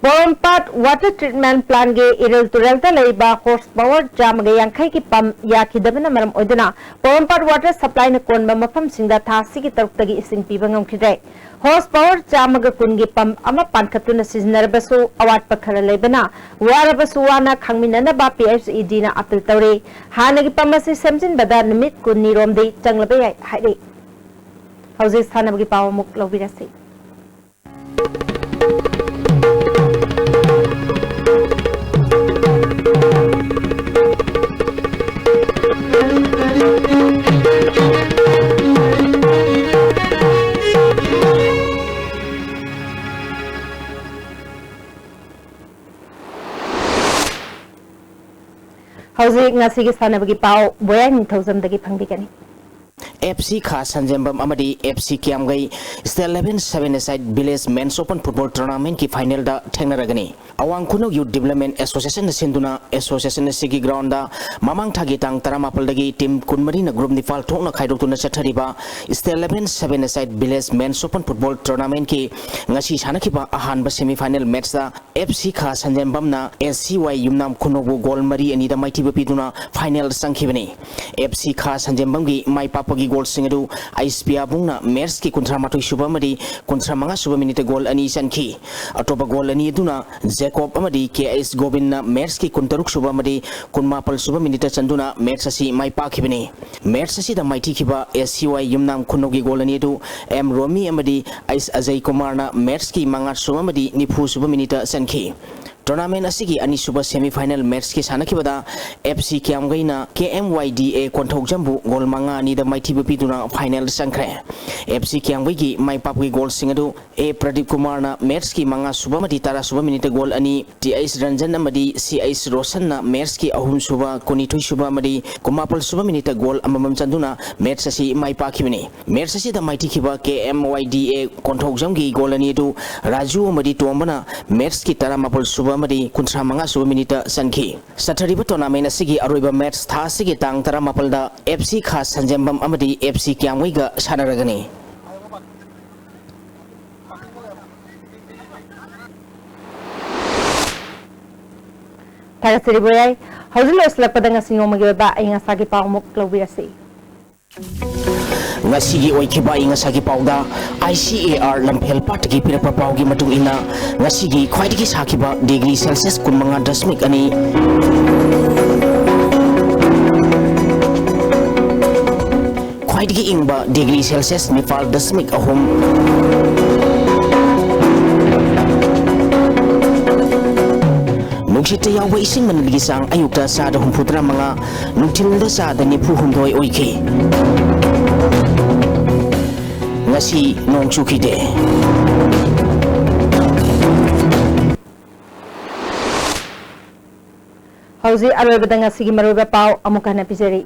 ꯄꯣꯔꯣꯝꯄꯥꯠ ꯋꯥꯇꯔ ꯇ꯭ꯔꯤꯠꯃꯦꯟ ꯄ꯭ꯂꯥꯟꯒꯤ ꯏꯔꯤꯜ ꯇꯨꯔꯦꯜꯗ ꯂꯩꯔꯤꯕ ꯍꯣꯔꯁ ꯄꯥꯋꯔ ꯆꯥꯝꯃꯒ ꯌꯥꯡꯈꯩꯒꯤ ꯄꯝ ꯌꯥꯈꯤꯗꯕꯅ ꯃꯔꯝ ꯑꯣꯏꯗꯨꯅ ꯄꯣꯔꯣꯝꯄꯥꯠ ꯋꯥꯇꯔ ꯁꯄ꯭ꯂꯥꯏꯅ ꯀꯣꯟꯕ ꯃꯐꯝꯁꯤꯡꯗ ꯊꯥ ꯑꯁꯤꯒꯤ ꯇꯔꯨꯛꯇꯒꯤ ꯏꯁꯤꯡ ꯄꯤꯕ ꯉꯝꯈꯤꯗ꯭ꯔꯦ꯫ ꯍꯣꯔꯁ ꯄꯥꯋꯔ ꯆꯥꯝꯃꯒ ꯀꯨꯟꯒꯤ ꯄꯝ ꯑꯃ ꯄꯥꯟꯈꯠꯇꯨꯅ ꯁꯤꯖꯤꯟꯅꯔꯕꯁꯨ ꯑꯋꯥꯠꯄ ꯈꯔ ꯂꯩꯕꯅ ꯋꯥꯔꯕꯁꯨ ꯋꯥꯅ ꯈꯥꯡꯃꯤꯟꯅꯅꯕ ꯄꯤ ꯑꯩꯆ ꯏ ꯗꯤꯅ ꯑꯥꯄꯤꯜ ꯇꯧꯔꯤ꯫ ꯍꯥꯟꯅꯒꯤ ꯄꯝ ꯑꯁꯤ ꯁꯦꯝꯖꯤꯟꯕꯗ ꯅꯨꯃꯤꯠ ꯀꯨꯟꯅꯤꯔꯣꯝꯗꯤ ꯆꯪꯂꯕ ꯌꯥꯏ ꯍꯥꯏꯔꯤ꯫ ꯍꯧꯖꯤꯛ ꯁꯥꯟꯅꯕꯒꯤ ꯄꯥꯎ ꯑꯃꯨꯛ ꯂꯧꯕꯤꯔꯁꯤ꯫ ꯍꯧꯖꯤꯛ ꯉꯁꯤꯒꯤ ꯁꯥꯟꯅꯕꯒꯤ ꯄꯥꯎ ꯕꯣꯌꯥꯏ ꯅꯤꯡꯊꯧꯖꯝꯗꯒꯤ ꯐꯪꯕꯤꯒꯅꯤ꯫ ꯑꯦꯐ ꯁꯤ ꯈꯥ ꯁꯟꯖꯦꯝꯕꯝ ꯑꯃꯗꯤ F C ꯀꯤꯌꯥꯝꯒꯩ State Eleven Seven Aside Village Men's Open Football Tournamentꯀꯤ finalꯗ ꯊꯦꯡꯅꯔꯒꯅꯤ꯫ ꯑꯋꯥꯡ ꯈꯨꯅꯧ Youth Development Associationꯅ ꯁꯤꯟꯗꯨꯅ association ꯑꯁꯤꯒꯤ groundꯗ ꯃꯃꯥꯡ ꯊꯥꯒꯤ ꯇꯥꯡ ꯇꯔꯥꯃꯥꯄꯜꯗꯒꯤ team ꯀꯨꯟꯃꯔꯤꯅ group ꯅꯤꯄꯥꯜ ꯊꯣꯛꯅ ꯈꯥꯏꯗꯣꯛꯇꯨꯅ ꯆꯠꯊꯔꯤꯕ State Eleven Seven Aside Village Men's Open Football Tournamentꯀꯤ ꯉꯁꯤ ꯁꯥꯟꯅꯈꯤꯕ ꯑꯍꯥꯟꯕ semi final matchꯇ ꯑꯦꯐ ꯁꯤ ꯈꯥ ꯁꯟꯖꯦꯝꯕꯝꯅ ꯑꯦꯁ ꯁꯤ ꯋꯥꯏ ꯌꯨꯝꯅꯥꯝ ꯈꯨꯅꯧꯕꯨ goal ꯃꯔꯤ ꯑꯅꯤꯗ ꯃꯥꯏꯊꯤꯕ ꯄꯤꯗꯨꯅ final ꯆꯪꯈꯤꯕꯅꯤ꯫ ꯑꯦꯐ ꯁꯤ ꯈꯥ ꯁꯟꯖꯦꯝꯕꯝꯒꯤ ꯃꯥꯏ ꯄꯥꯛꯄꯒꯤ goalꯁꯤꯡ ꯑꯗꯨ ꯑꯩꯁ ꯄꯤꯌꯥꯕꯨꯡꯅ matchꯀꯤ ꯀꯨꯟꯊ꯭ꯔꯥ ꯃꯥꯊꯣꯏ ꯁꯨꯕ ꯑꯃꯗꯤ ꯀꯨꯟꯊ꯭ꯔꯥ ꯃꯉꯥ ꯁꯨꯕ minuteꯇ goal ꯑꯅꯤ ꯆꯟꯈꯤ꯫ ꯑꯇꯣꯞꯄ goal ꯑꯅꯤ ꯑꯗꯨꯅ ꯖꯦꯀꯣꯕ ꯑꯃꯗꯤ ꯀꯦ ꯑꯩꯁ ꯒꯣꯕꯤꯟꯅ matchꯀꯤ ꯀꯨꯟꯇꯔꯨꯛ ꯁꯨꯕ ꯑꯃꯗꯤ ꯀꯨꯟꯃꯥꯄꯜ ꯁꯨꯕ minuteꯇ ꯆꯟꯗꯨꯅ match ꯑꯁꯤ ꯃꯥꯏ ꯄꯥꯛꯈꯤꯕꯅꯤ꯫ Match ꯑꯁꯤꯗ ꯃꯥꯏꯊꯤꯈꯤꯕ ꯑꯦꯁ ꯁꯤ ꯋꯥꯏ ꯌꯨꯝꯅꯥꯝ ꯈꯨꯅꯧꯒꯤ goal ꯑꯅꯤ ꯑꯗꯨ ꯑꯦꯝ ꯔꯣꯃꯤ ꯑꯃꯗꯤ ꯑꯩꯁ ꯑꯖꯌ ꯀꯨꯃꯥꯔꯅ matchꯀꯤ ꯃꯉꯥ ꯁꯨꯕ ꯑꯃꯗꯤ ꯅꯤꯐꯨ ꯁꯨꯕ minuteꯇ ꯆꯟꯈꯤ꯫ Tournament ꯑꯁꯤꯒꯤ ꯑꯅꯤꯁꯨꯕ semi final matchꯀꯤ ꯁꯥꯟꯅꯈꯤꯕꯗ ꯑꯦꯐ ꯁꯤ ꯀꯤꯌꯥꯝꯒꯩꯅ ꯀꯦ ꯑꯦꯝ ꯋꯥꯏ ꯗꯤ ꯑꯦ ꯀꯣꯟꯊꯧꯖꯝꯕꯨ goal ꯃꯉꯥ ꯑꯅꯤꯗ ꯃꯥꯏꯊꯤꯕ ꯄꯤꯗꯨꯅ final ꯆꯪꯈ꯭ꯔꯦ꯫ ꯑꯦꯐ ꯁꯤ ꯀꯤꯌꯥꯝꯒꯩꯒꯤ ꯃꯥꯏ ꯄꯥꯛꯄꯒꯤ goalꯁꯤꯡ ꯑꯗꯨ ꯑꯦ ꯄ꯭ꯔꯗꯤꯞ ꯀꯨꯃꯥꯔꯅ matchꯀꯤ ꯃꯉꯥ ꯁꯨꯕ ꯑꯃꯗꯤ ꯇꯔꯥ ꯁꯨꯕ minuteꯇ goal ꯑꯅꯤ, ꯇꯤ ꯑꯩꯁ ꯔꯟꯖꯟ ꯑꯃꯗꯤ ꯁꯤ ꯑꯩꯁ ꯔꯣꯁꯟꯅ matchꯀꯤ ꯑꯍꯨꯝ ꯁꯨꯕ, ꯀꯨꯟꯅꯤꯊꯣꯏ ꯁꯨꯕ ꯑꯃꯗꯤ ꯀꯨꯟꯃꯥꯄꯜ ꯁꯨꯕ minuteꯇ goal ꯑꯃꯃꯝ ꯆꯟꯗꯨꯅ match ꯑꯁꯤ ꯃꯥꯏ ꯄꯥꯛꯈꯤꯕꯅꯤ꯫ Match ꯑꯁꯤꯗ ꯃꯥꯏꯊꯤꯈꯤꯕ ꯀꯦ ꯑꯦꯝ ꯋꯥꯏ ꯗꯤ ꯑꯦ ꯀꯣꯟꯊꯧꯖꯝꯒꯤ goal ꯑꯅꯤ ꯑꯗꯨ ꯔꯥꯖꯨ ꯑꯃꯗꯤ ꯇꯣꯝꯕꯅ matchꯀꯤ ꯇꯔꯥꯃꯥꯄꯜ ꯁꯨꯕ ꯑꯃꯗꯤ ꯀꯨꯟꯊ꯭ꯔꯥ ꯃꯉꯥ ꯁꯨꯕ minuteꯇ ꯆꯟꯈꯤ꯫ ꯆꯠꯊꯔꯤꯕ tournament ꯑꯁꯤꯒꯤ ꯑꯔꯣꯏꯕ match ꯊꯥ ꯑꯁꯤꯒꯤ ꯇꯥꯡ ꯇꯔꯥꯃꯥꯄꯜꯗ ꯑꯦꯐ ꯁꯤ ꯈꯥ ꯁꯟꯖꯦꯝꯕꯝ ꯑꯃꯗꯤ ꯑꯦꯐ ꯁꯤ ꯀꯤꯌꯥꯝꯒꯩꯒ ꯁꯥꯟꯅꯔꯒꯅꯤ꯫ ꯊꯥꯒꯠꯆꯔꯤ ꯕꯣꯌꯥꯏ꯫ ꯍꯧꯖꯤꯛ ꯂꯣꯏꯁꯤꯜꯂꯛꯄꯗ ꯉꯁꯤ ꯅꯣꯡꯃꯒꯤ ꯑꯣꯏꯕ ꯑꯏꯪ ꯑꯁꯥꯒꯤ ꯄꯥꯎ ꯑꯃꯨꯛ ꯂꯧꯕꯤꯔꯁꯤ꯫ ꯉꯁꯤꯒꯤ ꯑꯣꯏꯈꯤꯕ ꯑꯏꯪ ꯑꯁꯥꯒꯤ ꯄꯥꯎꯗ, ꯑꯥꯏ ꯁꯤ ꯑꯦ ꯑꯥꯔ ꯂꯝꯐꯦꯜ ꯄꯥꯠꯇꯒꯤ ꯄꯤꯔꯛꯄ ꯄꯥꯎꯒꯤ ꯃꯇꯨꯡ ꯏꯟꯅ, ꯉꯁꯤꯒꯤ ꯈ꯭ꯋꯥꯏꯗꯒꯤ ꯁꯥꯈꯤꯕ ꯗꯤꯒ꯭ꯔꯤ ꯁꯦꯜꯁꯤꯌꯁ ꯀꯨꯟꯃꯉꯥ ꯗꯁꯃꯤꯛ ꯑꯅꯤ, ꯈ꯭ꯋꯥꯏꯗꯒꯤ ꯏꯪꯕ ꯗꯤꯒ꯭ꯔꯤ ꯁꯦꯜꯁꯤꯌꯁ ꯅꯤꯄꯥꯜ ꯗꯁꯃꯤꯛ ꯑꯍꯨꯝ꯫ ꯅꯨꯡꯁꯤꯠꯇ ꯌꯥꯎꯕ ꯏꯁꯤꯡ ꯃꯅꯤꯜꯒꯤ ꯆꯥꯡ ꯑꯌꯨꯛꯇ ꯆꯥꯗ ꯍꯨꯝꯐꯨꯇꯔꯥ ꯃꯉꯥ, ꯅꯨꯡꯊꯤꯜꯗ ꯆꯥꯗ ꯅꯤꯐꯨ ꯍꯨꯝꯗꯣꯏ ꯑꯣꯏꯈꯤ꯫ ꯉꯁꯤ ꯅꯣꯡ ꯆꯨꯈꯤꯗꯦ꯫ ꯍꯧꯖꯤꯛ ꯑꯔꯣꯏꯕꯗ ꯉꯁꯤꯒꯤ ꯃꯔꯨꯑꯣꯏꯕ ꯄꯥꯎ ꯑꯃꯨꯛ ꯍꯟꯅ ꯄꯤꯖꯔꯤ꯫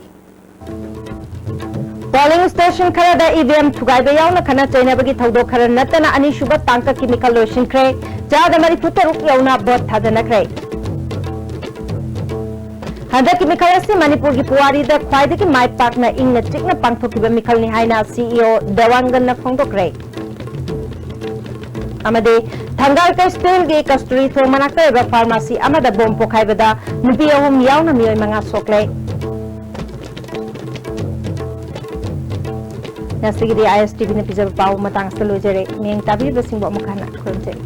ꯄꯣꯂꯤꯡ ꯁ꯭ꯇꯦꯁꯟ ꯈꯔꯗ ꯏ ꯚꯤ ꯑꯦꯝ ꯊꯨꯒꯥꯏꯕ ꯌꯥꯎꯅ ꯈꯠꯅ ꯆꯩꯅꯕꯒꯤ ꯊꯧꯗꯣꯛ ꯈꯔ ꯅꯠꯇꯅ ꯑꯅꯤꯁꯨꯕ ꯇꯥꯡꯀꯛꯀꯤ ꯃꯤꯈꯜ ꯂꯣꯏꯁꯤꯟꯈ꯭ꯔꯦ꯫ ꯆꯥꯗ ꯃꯔꯤꯐꯨ ꯇꯔꯨꯛ ꯌꯧꯅ ꯚꯣꯠ ꯊꯥꯗꯅꯈ꯭ꯔꯦ꯫ ꯍꯟꯗꯛꯀꯤ ꯃꯤꯈꯜ ꯑꯁꯤ ꯃꯅꯤꯄꯨꯔꯒꯤ ꯄꯨꯋꯥꯔꯤꯗ ꯈ꯭ꯋꯥꯏꯗꯒꯤ ꯃꯥꯏ ꯄꯥꯛꯅ ꯏꯪꯅ ꯆꯤꯛꯅ ꯄꯥꯡꯊꯣꯛꯈꯤꯕ ꯃꯤꯈꯜꯅꯤ ꯍꯥꯏꯅ ꯁꯤ ꯏ ꯑꯣ ꯗꯦꯋꯥꯡꯒꯟꯅ ꯐꯣꯡꯗꯣꯛꯈ꯭ꯔꯦ꯫ ꯑꯃꯗꯤ ꯊꯪꯒꯥꯜ ꯇꯦꯛꯁꯇꯥꯏꯜꯒꯤ ꯀꯁꯇꯨꯔꯤ ꯊꯣꯡ ꯃꯅꯥꯛꯇ ꯂꯩꯕ ꯐꯥꯔꯃꯥꯁꯤ ꯑꯃꯗ ꯕꯣꯝ ꯄꯣꯈꯥꯏꯕꯗ ꯅꯨꯄꯤ ꯑꯍꯨꯝ ꯌꯥꯎꯅ ꯃꯤꯑꯣꯏ ꯃꯉꯥ ꯁꯣꯛꯂꯦ꯫ ꯉꯁꯤꯒꯤꯗꯤ ꯑꯥꯏ ꯑꯦꯁ ꯇꯤ ꯚꯤꯅ ꯄꯤꯖꯕ ꯄꯥꯎ ꯃꯇꯥꯡ ꯑꯁꯤꯗ ꯂꯣꯏꯖꯔꯦ꯫ ꯃꯤꯠꯌꯦꯡ ꯇꯥꯕꯤꯔꯤꯕꯁꯤꯡꯕꯨ ꯑꯃꯨꯛ ꯍꯟꯅ ꯈꯨꯔꯨꯝꯖꯔꯤ꯫